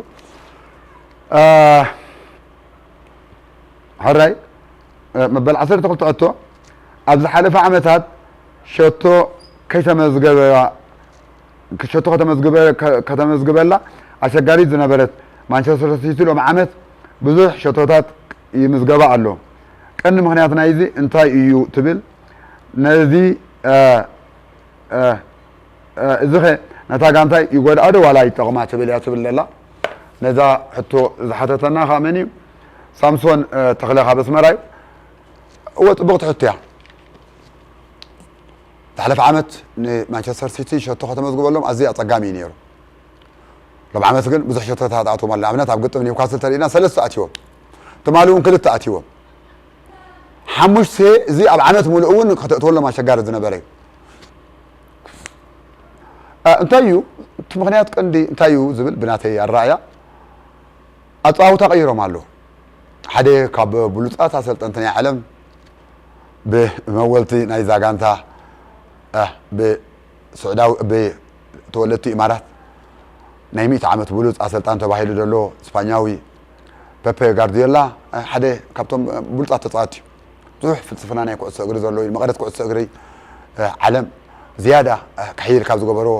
ሕራይ መበል ዓሰርተ ክልተ ሕቶ ኣብ ዝሓለፈ ዓመታት ሸቶ ከይተመዝገበ ሸቶ ከተመዝግበ ከተመዝግበላ ኣሸጋሪት ዝነበረት ማንቸስተር ሲቲ ሎም ዓመት ብዙሕ ሸቶታት ይምዝገባ ኣሎ። ቀንዲ ምኽንያት ናይዚ እንታይ እዩ ትብል? ነዚ እዚ ኸ ነታ ጋንታይ ይጎድኣ ዶ ዋላ ይጠቕማ ትብል እያ ትብል ዘላ። ነዛ ሕቶ ዝሓተተና ከዓ መን እዩ? ሳምሶን ተኽለ ካብ ኣስመራ እዩ። እወ ፅቡቕቲ ሕቶ እያ። ዝሓለፈ ዓመት ንማንቸስተር ሲቲ ሸቶ ከተመዝግበሎም ኣዝዩ ኣፀጋሚ እዩ ነይሩ። ሎም ዓመት ግን ብዙሕ ሸቶታት ኣትዎም ኣሎ። ንኣብነት ኣብ ግጥም ኒውካስል ተሪእና ሰለስተ ኣትዎም፣ ትማሊ እውን ክልተ ኣትዎም። ሓሙሽተ እዚ ኣብ ዓመት ሙሉእ እውን ከተእትወሎም ኣሸጋሪ ዝነበረ እዩ። እንታይ እዩ እቲ ምኽንያት ቀንዲ እንታይ እዩ ዝብል ብናተይ ኣረኣያ ኣፀዋውታ ቀይሮም ኣለዉ። ሓደ ካብ ብሉፃት ኣሰልጠንቲ ናይ ዓለም ብመወልቲ ናይ ዛጋንታ ብስዑዳዊ ብተወለድቲ ኢማራት ናይ ሚእቲ ዓመት ብሉፅ ኣሰልጣን ተባሂሉ ዘሎ ስፓኛዊ ፔፔ ጋርዲዮላ ሓደ ካብቶም ብሉፃት ተፃወቲ ብዙሕ ፍልስፍና ናይ ኩዕሶ እግሪ ዘለዎ እዩ። መቐረት ኩዕሶ እግሪ ዓለም ዝያዳ ክሕይል ካብ ዝገበርዎ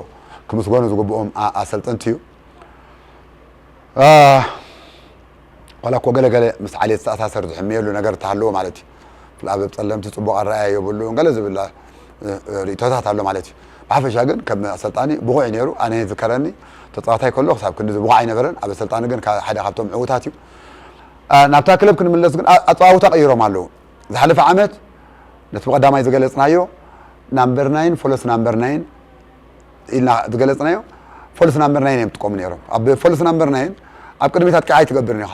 ክምስገኑ ዝግብኦም ኣሰልጠንቲ እዩ። ዋላ እኮ ገለገለ ምስ ዓሌት ዝተኣሳሰር ዝሕምየሉ ነገር ተሃለዎ ማለት እዩ። ፍልኣበብ ጸለምቲ ጽቡቕ ኣረኣያ የብሉን ገለ ዝብል ርእቶታት ኣሎ ማለት እዩ። ብሓፈሻ ግን ከም ኣሰልጣኒ ብቑዕ እዩ ነይሩ። ኣነ ዝከረኒ ተጻዋታይ ከሎ ክሳብ ክንዲ ብቑዕ ኣይነበረን። ኣብ ኣሰልጣኒ ግን ሓደ ካብቶም ዕዉታት እዩ። ናብታ ክለብ ክንምለስ ግን ኣጸዋውታ ቀይሮም ኣለዉ። ዝሓለፈ ዓመት ነቲ ብቐዳማይ ዝገለጽናዮ ናምበር ናይን ፎለስ ናምበር ናይን ኢልና ዝገለጽናዮ ፎልስ ናምበር ናይን እዮም ዝጥቀሙ ነይሮም። ኣብ ፎልስ ናምበር ናይን ኣብ ቅድሚት ኣጥቂዓ ኣይትገብርን ኢኻ።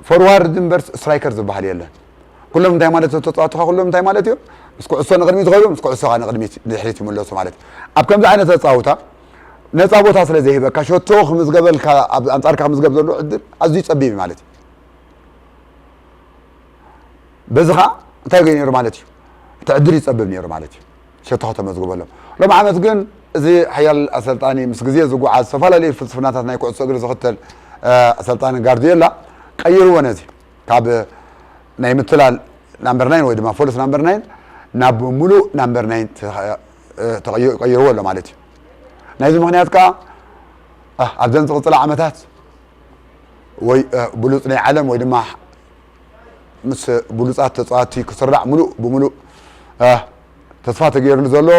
ፎርዋርድ እምበር ስትራይከር ዝበሃል የለን። ኩሎም እንታይ ማለት እዮም? ተጻወትኻ ኩሎም እንታይ ማለት እዮም? ምስ ኩዕሶ ንቕድሚት ይኸዱ፣ ምስ ኩዕሶ ኸኣ ንቕድሚት ንድሕሪት ይምለሱ ማለት እዩ። ኣብ ከምዚ ዓይነት ኣጻውታ ነፃ ቦታ ስለ ዘይህበካ፣ ሸቶ ክምዝገበልካ፣ ኣብ ኣንጻርካ ክምዝገብ ዘሎ ዕድል ኣዝዩ ጸቢብ እዩ ማለት እዩ። በዚ ኸኣ እንታይ ገይሩ ነይሩ ማለት እዩ? እቲ ዕድል ይጸብብ ነይሩ ማለት እዩ፣ ሸቶ ከተመዝግበሎም። ሎም ዓመት ግን እዚ ሓያል ኣሰልጣኒ፣ ምስ ግዜ ዝጓዓዝ፣ ዝተፈላለዩ ፍልስፍናታት ናይ ኩዕሶ እግሪ ዝኽተል፣ እ፣ ኣሰልጣኒ ጋርዲዮላ ቀይርዎ ነዚ። ካብ ናይ ምትላል ናምበር ናይን ወይ ድማ ፎልስ ናምበር ናይን ናብ ሙሉእ ናምበር ናይን ተ-፣ እ፣ ተቐይሩ፣ ቀይርዎ ኣሎ ማለት እዩ። ናይዚ ምኽንያት ከኣ፣ እ፣ ኣብዘን ዝቕጽላ ዓመታት ወይ፣ እ፣ ብሉጽ ናይ ዓለም ወይ ድማ ምስ ብሉጻት ተጻዋቲ ክስራዕ ሙሉእ ብሙሉእ፣ እ፣ ተስፋ ተገይርሉ ዘሎ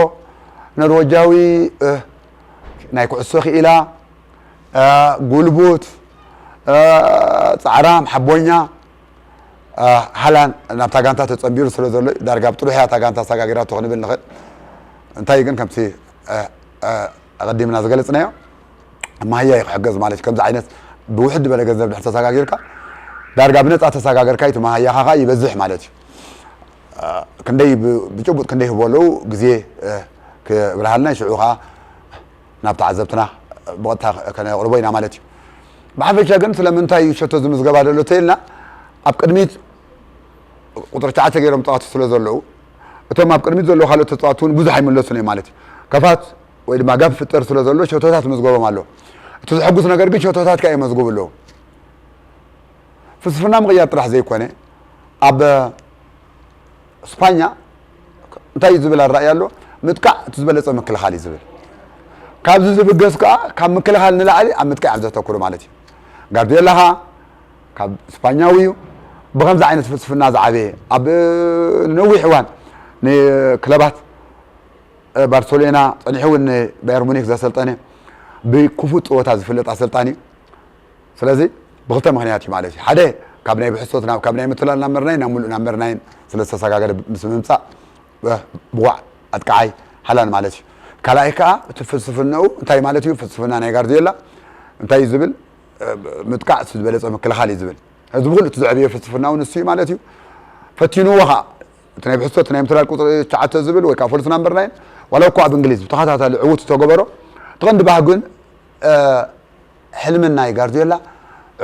ኖርወጃዊ፣ እ፣ ናይ ኩዕሶ ክኢላ፣ እ፣ ጉልቡት፣ እ፣ ጻዕራም፣ ሓቦኛ፣ እ፣ ሃላን ናብታ ጋንታ ተጸንቢሩ ስለ ዘሎ እዩ። ዳርጋ ብጥሩሕያ እታ ጋንታ ኣሰጋጊራቶ ክንብል ንኽእል። እንታይ ግን ከምቲ፣ እ፣ እ፣ ኣቐዲምና ዝገለጽናዮ፣ መሃያ እዩ ክሕገዝ ማለት እዩ። ከምዚ ዓይነት ብውሕድ ዝበለ ገንዘብ ድሕር ተሰጋጊርካ፣ ዳርጋ ብነጻ ተሰጋገርካ፣ እቲ መሃያኻ ኸኣ ይበዝሕ ማለት እዩ። እ፣ ክንደይ ብ-፣ ብጭቡጥ ክንደይ ይህቦ ኣለዉ ግዜ፣ እ፣ ክብርሃልና፣ ሽዑ ኸኣ ናብ ተዓዘብትና ብቐጥታ ከነቕርቦ ኢና ማለት እዩ። ብሓፈሻ ግን ስለምንታይ እዩ ሸቶ ዝምዝገባ ዘሎ ተይልና፣ ኣብ ቅድሚት ቁጽሪ ትሽዓተ ገይሮም ተጻወቱ ስለ ዘለዉ፣ እቶም ኣብ ቅድሚት ዘለዉ ካልኦት ተጻወቱ እውን ብዙሕ ኣይምለሱን እዮም ማለት እዩ። ከፋት ወይ ድማ ጋፕ ፍጠር ስለ ዘሎ ሸቶታት ምዝገቦም ኣሎ። እቲ ዘሐጉስ ነገር ግን ሸቶታት ከኣ ይመዝግቡ ኣለዉ። ፍልስፍና ምቕያር ጥራሕ ዘይኮነ፣ ኣብ ስፓኛ እንታይ እዩ ዝብል ኣረኣእያ ኣሎ? ምጥቃዕ እቲ ዝበለጸ ምክልኻል እዩ ዝብል። ካብዚ ዝብገስ ከኣ ካብ ምክልኻል ንላዕሊ ኣብ ምጥቃዕ እዮም ዘተኩሩ ማለት እዩ። ጋርዲዮላ ኸኣ ካብ ስፓኛዊ እዩ። ብኸምዚ ዓይነት ፍልስፍና ዝዓበየ፣ ኣብ ነዊሕ እዋን ንክለባት ባርሰሎና ጸኒሑ እውን ንባየር ሙኒክ ዘሰልጠነ ብክፉእ ጸወታ ዝፍለጥ ኣሰልጣኒ እዩ። ስለዚ ብኽልተ ምኽንያት እዩ ማለት እዩ። ሓደ ካብ ናይ ብሕሶት ናብ፣ ካብ ናይ ምትላል ናምበር ናይን ናብ ሙሉእ ናምበር ናይን ስለ ዝተሰጋገረ ምስ ምምጻእ፣ እ፣ ብቑዕ ኣጥቃዓይ ሃላን ማለት እዩ። ካልኣይ ከኣ እቲ ፍልስፍናኡ እንታይ ማለት እዩ? ፍልስፍና ናይ ጋርዲዮላ እንታይ እዩ ዝብል? እ፣ ምጥቃዕ እቲ ዝበለጸ ምክልኻል እዩ ዝብል። እዚ ብኹሉ እቲ ዘዕበዮ ፍልስፍናኡ ንሱ እዩ ማለት እዩ። ፈቲንዎ ኸኣ እቲ ናይ ብሕሶት፣ እቲ ናይ ምትላል ቁጽሪ ትሽዓተ ዝብል ወይ ከኣ ፎልስ ናምበር ናይን፣ ዋላ እኳ ኣብ እንግሊዝ ብተኸታታሊ ዕዉት ዝተገበሮ፣ እቲ ቀንዲ ባህጉን፣ እ፣ ሕልምን ናይ ጋርዲዮላ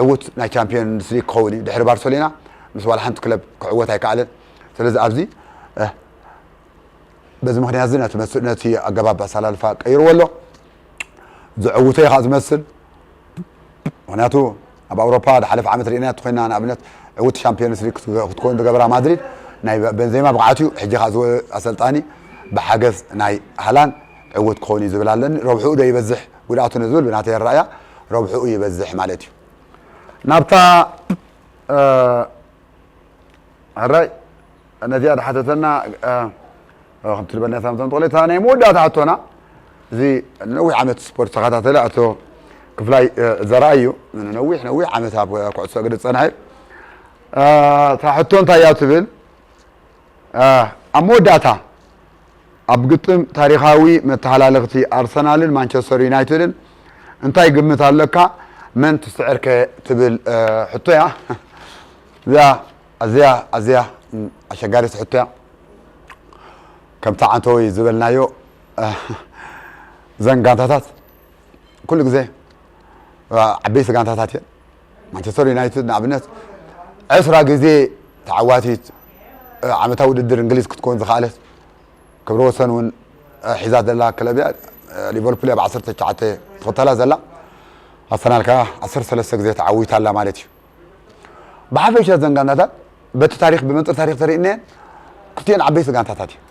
ዕዉት ናይ ቻምፒዮንስ ሊግ ክኸውን እዩ። ድሕሪ ባርሰሎና ምስ ዋላ ሓንቲ ክለብ ክዕወት ኣይከኣለን። ስለዚ ኣብዚ፣ እ፣ በዚ ምኽንያት እዚ ነቲ መስ-፣ ነቲ ኣገባብ ኣሰላልፋ ቀይርዎ ኣሎ። ዘዕውቶ እዩ ኸኣ ዝመስል። ምኽንያቱ ኣብ ኣውሮፓ ዝሓለፈ ዓመት ርኢናያ እንተኾይንና፣ ንኣብነት ዕዉት ሻምፒዮንስ ሊግ ክትገ-፣ ክትከውን ዝገበራ ማድሪድ ናይ በ-፣ ቤንዜማ ብቕዓት እዩ። ሕጂ ኸኣ እዚ ኣሰልጣኒ ብሓገዝ ናይ ሃላንድ ዕዉት ክኸውን እዩ ዝብል ኣለኒ። ረብሕኡ ዶ ይበዝሕ ጉድኣቱ ንዝብል ብናተይ ኣረኣእያ ረብሕኡ ይበዝሕ ማለት እዩ። ናብታ፣ እ፣ ሕራይ ነዚኣ ዝሓተተና፣ እ፣ እ፣ ከምቲ ዝበልናዮ ሳምንት መጥቕለታ ናይ መወዳእታ ሕቶና፣ እዚ ነዊሕ ዓመት ስፖርት ዝተኸታተለ ኣቶ ክፍላይ፣ እ፣ ዘርኣይ እዩ። ነዊሕ፣ ነዊሕ ዓመት ኣብ ኩዕሶ እግሪ ዝጸንሐ እዩ። እ፣ እታ ሕቶ እንታይ እያ ትብል? እ፣ ኣብ መወዳእታ ኣብ ግጥም ታሪኻዊ መተሃላለኽቲ ኣርሰናልን ማንቸስተር ዩናይትድን እንታይ ግምት ኣለካ? መን ትስዕርከ? ትብል፣ እ፣ ሕቶ እያ። እዚኣ ኣዝያ፣ ኣዝያ፣ ም፣ ኣሸጋሪት ሕቶ እያ። ከምቲ ዓንተወይ ዝበልናዮ፣ እ፣ እዘን ጋንታታት ኩሉ ግዜ፣ እ፣ ዓበይቲ ጋንታታት እየን። ማንቸስተር ዩናይትድ ንኣብነት ዕስራ ግዜ ተዓዋቲት፣ እ፣ ዓመታዊ ውድድር እንግሊዝ ክትከውን ዝኸኣለት፣ ክብረ ወሰን እውን፣ እ፣ ሒዛ ዘላ ክለብ እያ። እ፣ ሊቨርፑል እያ ብ ዓሰርተ ትሽዓተ ትኽተላ ዘላ። ኣርሰናል ከኣ ዓሰርተ ሰለስተ ግዜ ተዓዊታ ኣላ ማለት እዩ። ብሓፈሻ እዘን ጋንታታት በቲ ታሪኽ፣ ብመንጽር ታሪኽ ተሪእናየን ክልቲኤን ዓበይቲ ጋንታታት እየን።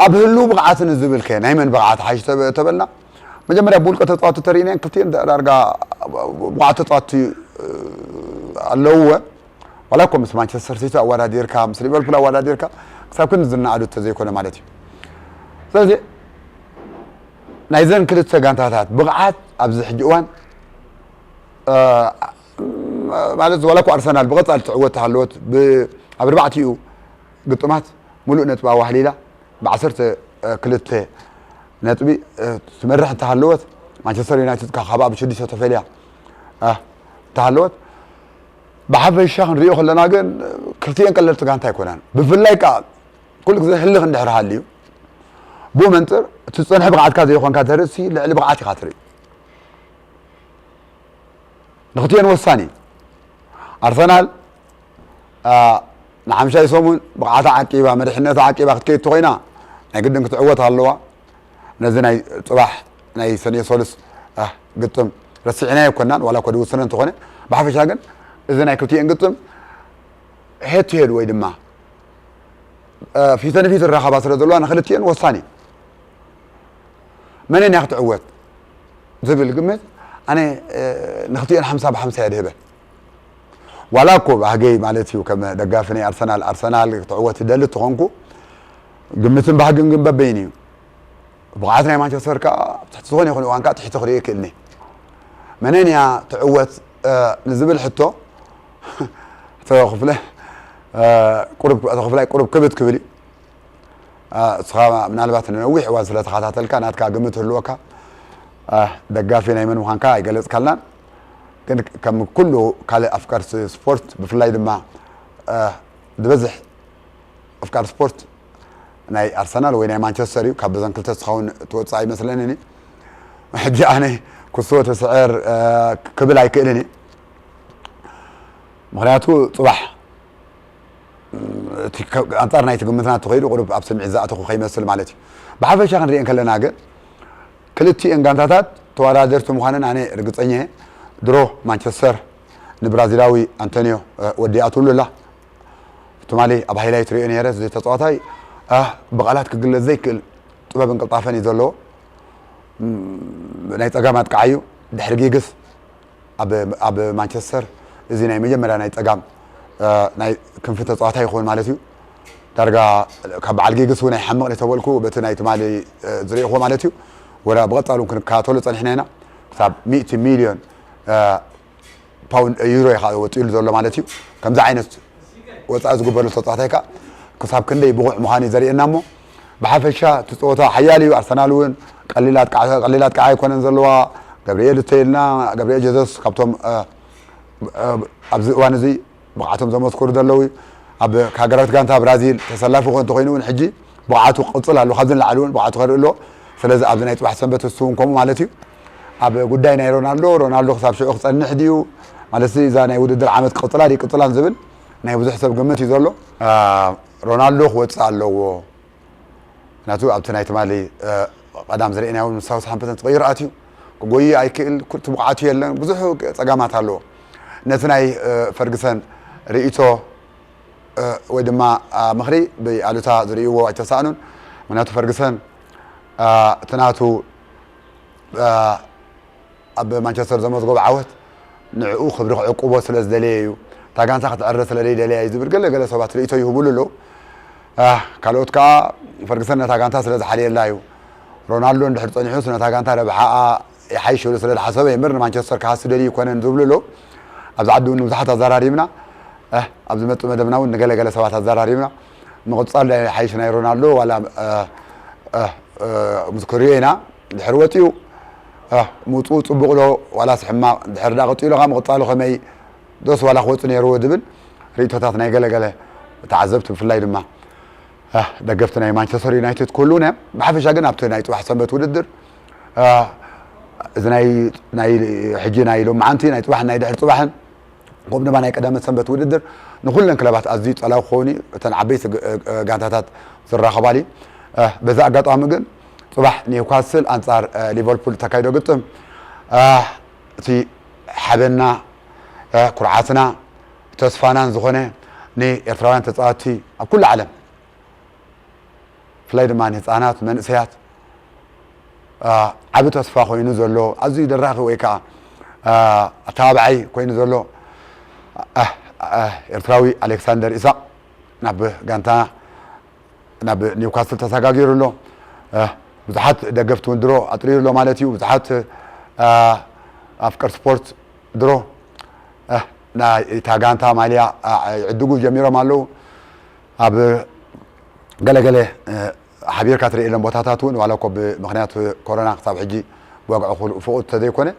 ኣብ ህሉው ብቕዓት ንዝብል ከ ናይ መን ብቕዓት ሓይሽ ተበ-፣ ተበልና? መጀመርያ ብውልቀ ተጻወትቲ ተሪእናየን ክልቲኤን ዳ-፣ ዳርጋ ብቑዓት ተጻወትቲ፣ እ፣ ኣለውወን። ዋላ እኮ ምስ ማንቸስተር ሲቲ ኣወዳዲርካ፣ ምስ ሊቨርፑል ኣወዳዲርካ፣ ክሳብ ክንዲ ዝነኣዱ እንተዘይኮነ ማለት እዩ። ስለዚ ናይዘን ክልተ ጋንታታት ብቕዓት ኣብዚ ሕጂ እዋን፣ እ፣ ማለት ዋላ እኮ ኣርሰናል ብቐጻሊ ትዕወት ተሃለወት፣ ብ-፣ ኣብ ኣርባዕቲኡ ግጥማት ሙሉእ ነጥቢ ኣዋህሊላ፣ ብ ዓሰርተ ክልተ ነጥቢ፣ እ፣ ትመርሕ እንተሃለወት፣ ማንቸስተር ዩናይትድ ከኣ ካብኣ ብሽዱሽተ ተፈልያ፣ እ፣ እንተሃለወት፣ ብሓፈሻ ክንሪኦ ከለና ግን ክልቲኤን ቀለልቲ ጋንታ ኣይኮናን። ብፍላይ ከኣ ኩሉ ግዜ ህልኽ እንድሕር ሃልዩ፣ ብኡ መንፅር እቲ ዝፀንሐ ብቕዓትካ ዘይኾንካ ተርእሲ ልዕሊ ብቕዓት ኢኻ ትርኢ። ንክልቲኤን ወሳኒ እዩ። ኣርሰናል ንሓምሻይ ሰሙን ብቕዓታ ዓቂባ መሪሕነታ ዓቂባ ክትከይድ ተኾይና ናይ ግድን ክትዕወት ኣለዋ። ነዚ ናይ ፅባሕ ናይ ሰኔ ሰሉስ ግጥም ረሲዕናዮ ኣይኮናን፣ ዋላ እኮ ድውስነ እንተኾነ፣ ብሓፈሻ ግን እዚ ናይ ክልቲኤን ግጥም ሄድ ቱ ሄድ ወይ ድማ ፊተ ንፊት ዝራኸባ ስለ ዘለዋ ንክልቲኤን ወሳኒ እዩ። መነን እያ ክትዕወት ዝብል ግምት ኣነ ንክልቲኤን ሓምሳ ብሓምሳ እየ ድህበን። ዋላ እኮ ባህገይ ማለት እዩ፣ ከም ደጋፊ ናይ ኣርሰናል፣ ኣርሰናል ክትዕወት ይደሊ ተኾንኩ፣ ግምትን ባህግን ግን በበይን እዩ። ብቕዓት ናይ ማንቸስተር ከኣ ኣብ ትሕቲ ዝኾነ ይኹን እዋን ከኣ ትሕቲ ክርኢ ይክእልኒ። መነን እያ ትዕወት ንዝብል ሕቶ፣ ኣቶ ክፍለ፣ ቁሩብ፣ ኣቶ ክፍላይ ቁሩብ ክብት ክብል እዩ። እስኻ ምናልባት ንነዊሕ እዋን ስለ ተኸታተልካ ናትካ ግምት ህልወካ፣ ደጋፊ ናይ መን ምዃንካ ኣይገለጽካልናን። ግን ከም ኩሉ ካልእ ኣፍቀርቲ ስፖርት፣ ብፍላይ ድማ ዝበዝሕ ኣፍቃሪ ስፖርት ናይ ኣርሰናል ወይ ናይ ማንቸስተር እዩ። ካብ በዘን ክልተ እስኻውን ትወፅእ ኣይመስለንን እዩ። ሕጂ ኣነ ክስዎ ተስዕር ክብል ኣይክእልን እዩ። ምኽንያቱ ፅባሕ እቲ ከ-፣ ኣንጻር ናይቲ ግምትና ተኸይዱ ቁሩብ ኣብ ስምዒት ዝኣተኹ ከይመስል ማለት እዩ። ብሓፈሻ ክንሪኤን ከለና ግን ክልቲኤን ጋንታታት ተወዳደርቲ ምዃነን ኣነ ርግጸኛ እየ። ድሮ ማንቸስተር ንብራዚላዊ ኣንቶኒዮ ወዲኣትሉ ኣላ። ትማሊ ኣብ ሃይላይት ሪኦ ነይረ። እዚ ተጻዋታይ ብቓላት ክግለጽ ዘይክእል ጥበብን ቅልጣፈን እዩ ዘለዎ። ናይ ጸጋም ኣጥቃዓዩ ድሕሪ ጊግስ ኣብ፣ ኣብ ማንቸስተር እዚ ናይ መጀመርያ ናይ ጸጋም ናይ ክንፊ ተጻዋታይ ይኸውን ማለት እዩ። ዳርጋ ካብ በዓል ጊግስ እውን ኣይሓምቕን እዩ ተበልኩ፣ በቲ ናይ ትማሊ ዝርእኹዎ ማለት እዩ። ወላ ብቐጻሉ እውን ክንከታተሎ ጸኒሕና ኢና። ክሳብ ሚእቲ ሚልዮን ፓውንድ፣ ዩሮ እዩ ከዓ ወጺኡሉ ዘሎ ማለት እዩ። ከምዚ ዓይነት ወፃኢ ዝግበረሉ ተፃዋታይ ከዓ ክሳብ ክንደይ ብቑዕ ምዃኑ እዩ ዘርእየና። እሞ ብሓፈሻ እቲ ፀወታ ሓያል እዩ። ኣርሰናል እውን ቀሊል ኣጥቃዕ-፣ ቀሊል ኣጥቃዕ ኣይኮነን ዘለዋ። ገብርኤል እንተይልና፣ ገብርኤል ጀዘስ ካብቶም፣ እ፣ እ፣ ኣብዚ እዋን እዚ ብቕዓቶም ዘመስክሩ ዘለዉ እዩ። ኣብ ሃገራዊት ጋንታ ብራዚል ተሰላፊ እኳ እንተኾይኑ እውን ሕጂ ብቕዓቱ ክቕፅል ኣለዎ። ካብዚ ንላዕሊ እውን ብቕዓቱ ከርኢ ኣለዎ። ስለዚ ኣብዚ ናይ ፅባሕ ሰንበት እሱ እውን ከምኡ ማለት እዩ። ኣብ ጉዳይ ናይ ሮናልዶ፣ ሮናልዶ ክሳብ ሽዑ ክፀንሕ ድዩ? ማለት እዚ፣ እዛ ናይ ውድድር ዓመት ክቕፅላ ድዩ ይቅፅላን ዝብል ናይ ብዙሕ ሰብ ግምት እዩ ዘሎ። አ፣ ሮናልዶ ክወፅእ ኣለዎ። ምክንያቱ ኣብቲ ናይ ትማሊ፣ አ፣ ቀዳም ዝርእናዮ እውን ምስ ሳውዝሃምፕተን ተቐይሩ ኣትዩ። ክጎይ ኣይክእል፣ ኩ-፣ እቲ ብቕዓቱ የለን፣ ብዙሕ ፀገማት ኣለዎ። ነቲ ናይ፣ አ፣ ፈርግሰን ርእይቶ፣ አ፣ ወይ ድማ፣ አ፣ ምኽሪ ብኣሉታ ዝርእይዎ ኣይተሳእኑን። ምክንያቱ ፈርግሰን፣ አ፣ እቲ ናቱ፣ አ፣ ኣብ ማንቸስተር ዘመዝገቦ ዓወት ንዕኡ ክብሪ ክዕቅቦ ስለ ዝደለየ እዩ። እታ ጋንታ ክትዕረ ስለ ዘይደለያ እዩ ዝብል ገለ ገለ ሰባት ርእይቶ ይህቡሉ ኣለዉ። አ፣ ካልኦት ከኣ ፈርግሰን ነታ ጋንታ ስለ ዝሓልየላ እዩ። ሮናልዶ እንድሕር ጸኒሑስ ነታ ጋንታ ረብሓኣ ይሓይሽ ኢሉ ስለ ዝሓሰበ እዩ እምበር ንማንቸስተር ክሃሲ ደልዩ ኣይኮነን ዝብሉ ኣለዉ። ኣብዚ ዓዲ እውን ንብዙሓት ኣዘራሪብና። እ፣ ኣብ ዝመጽእ መደብና እውን ንገለ ገለ ሰባት ኣዘራሪብና። ምቕጻል ይሓይሽ ናይ ሮናልዶ ዋላ፣ እ፣ እ፣ እ፣ ምስ ክሪኦ ኢና። ድሕሪ ወጺኡ፣ እ፣ ምውጽኡ ጽቡቕ ዶ ዋላስ ሕማቕ? ድሕሪ ደኣ ቀጺሉ ከኣ ምቕጻሉ ከመይ ዶስ ዋላ ክወጽእ ነይርዎ ዝብል ርእይቶታት ናይ ገለ ገለ ተዓዘብቲ ብፍላይ ድማ፣ እ፣ ደገፍቲ ናይ ማንቸስተር ዩናይትድ ክህልዉና እዮም። ብሓፈሻ ግን ኣብቲ ናይ ጽባሕ ሰንበት ውድድር፣ እ፣ እዚ ናይ፣ ናይ ሕጂ ናይ ሎማዓንቲ፣ ናይ ጽባሕን ናይ ድሕሪ ጽባሕን ከምኡ ድማ ናይ ቀዳመ ሰንበት ውድድር ንኹለን ክለባት ኣዝዩ ጸላዊ ክኸውን እዩ። እተን ዓበይቲ ግ-፣ እ፣ እ፣ ጋንታታት ዝራኸባሉ እዩ። እ፣ በዚ ኣጋጣሚ ግን ጽባሕ ኒውካስል ኣንጻር፣ እ፣ ሊቨርፑል እተካይዶ ግጥም፣ እ፣ እቲ ሓበንና፣ እ፣ ኩርዓትና፣ ተስፋናን ዝኾነ ንኤርትራውያን ተጻወትቲ ኣብ ኩሉ ዓለም ብፍላይ ድማ ንህፃናት፣ መንእሰያት፣ አ፣ ዓቢ ተስፋ ኮይኑ ዘሎ፣ ኣዝዩ ደራኺ ወይ ከዓ፣ አ፣ ኣተባባዓይ ኮይኑ ዘሎ፣ አ፣ አ፣ ኤርትራዊ ኣሌክሳንደር ኢሳቕ ናብ ጋንታ፣ ናብ ኒውካስል ተሰጋጊሩ ኣሎ። አ፣ ብዙሓት ደገፍቲ እውን ድሮ ኣጥርዩ ኣሎ ማለት እዩ። ብዙሓት፣ አ፣ ኣፍቀር ስፖርት ድሮ፣ አ፣ ናይ እታ ጋንታ ማልያ፣ አ፣ ይዕድጉ ጀሚሮም ኣለዉ። ኣብ ገለገለ፣ እ፣ ሓቢርካ ትርእየሎም ቦታታት እውን ዋላ እኮ ብምኽንያት ኮሮና ክሳብ ሕጂ ብዋግዑ ክሉ-፣ ፍቑድ እንተዘይኮነ፣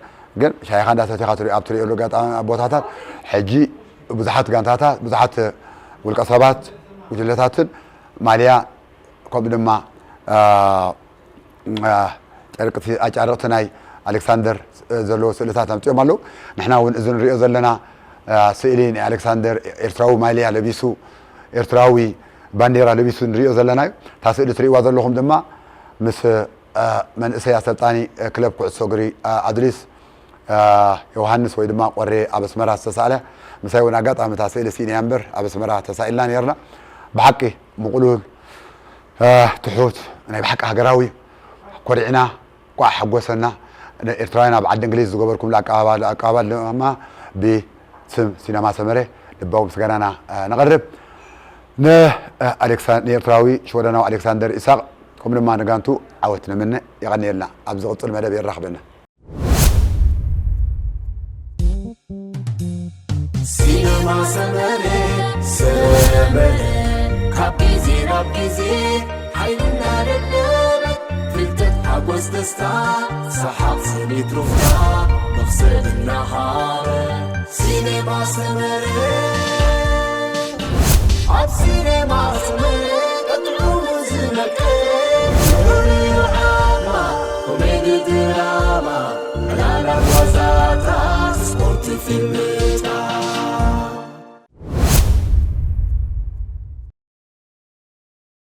ግን ሻሂኻ እንዳሰቲኻ ትሪኦ፣ ኣብ ትርእየሉ ኣጋጣሚ ኣብ ቦታታት ሕጂ ብዙሓት ጋንታታት፣ ብዙሓት ውልቀ ሰባት፣ ጉጅለታትን ማልያ ከምኡ ድማ፣ እ፣ ጨርቅቲ ኣጫረቕቲ ናይ ኣሌክሳንደር ዘለዎ ስእልታት ኣምፅኦም ኣለዉ። ንሕና እውን እዚ ንሪኦ ዘለና ስእሊ ናይ ኣሌክሳንደር ኤርትራዊ ማልያ ለቢሱ፣ ኤርትራዊ ባንዴራ ለቢሱ ንሪኦ ዘለና እዩ። እታ ስእሊ ትሪእዋ ዘለኹም ድማ ምስ መንእሰይ ኣሰልጣኒ ክለብ ኩዕሶ እግሪ ኣዱሊስ ዮሃንስ ወይ ድማ ቆሬ ኣብ ኣስመራ ዝተሳእለ፣ ምሳይ እውን ኣጋጣሚ እታ ስእሊ ስኢነያ እምበር ኣብ ኣስመራ ተሳኢልና ነርና። ብሓቂ ምቕሉል ትሑት ናይ ብሓቂ ሃገራዊ ኮሪዕና ኳዕ ሓጎሰና። ንኤርትራውያን ኣብ ዓዲ እንግሊዝ ዝገበርኩምሉ ኣቀባባል ኣቀባባል ድማ ብስም ሲነማ ሰመረ ልባዊ ምስጋናና ነቕርብ። ንኤርትራዊ ሽወደናዊ ኣሌክሳንደር ኢሳቕ ከምኡ ድማ ንጋንቱ ዓወት ንምነ። የቐንየልና። ኣብ ዝቕጽል መደብ የራኽበና። ሲነማ ሰመረ ሰመረ ካብ ግዜ ናብ ግዜ ሓይልና ደደበ ፍልጠት ሓጎስ ደስታ ሰሓቕ ስኒት ሩፍታ መኽሰብ እናሃረ ሲነማ ሰመረ ኣብ ሲነማ ሰመረ ቀጥዑ ዝመቀ ርዩ ዓማ ኮሜዲ ድራማ ዕላላ ጓዛታ ስፖርት ፊልም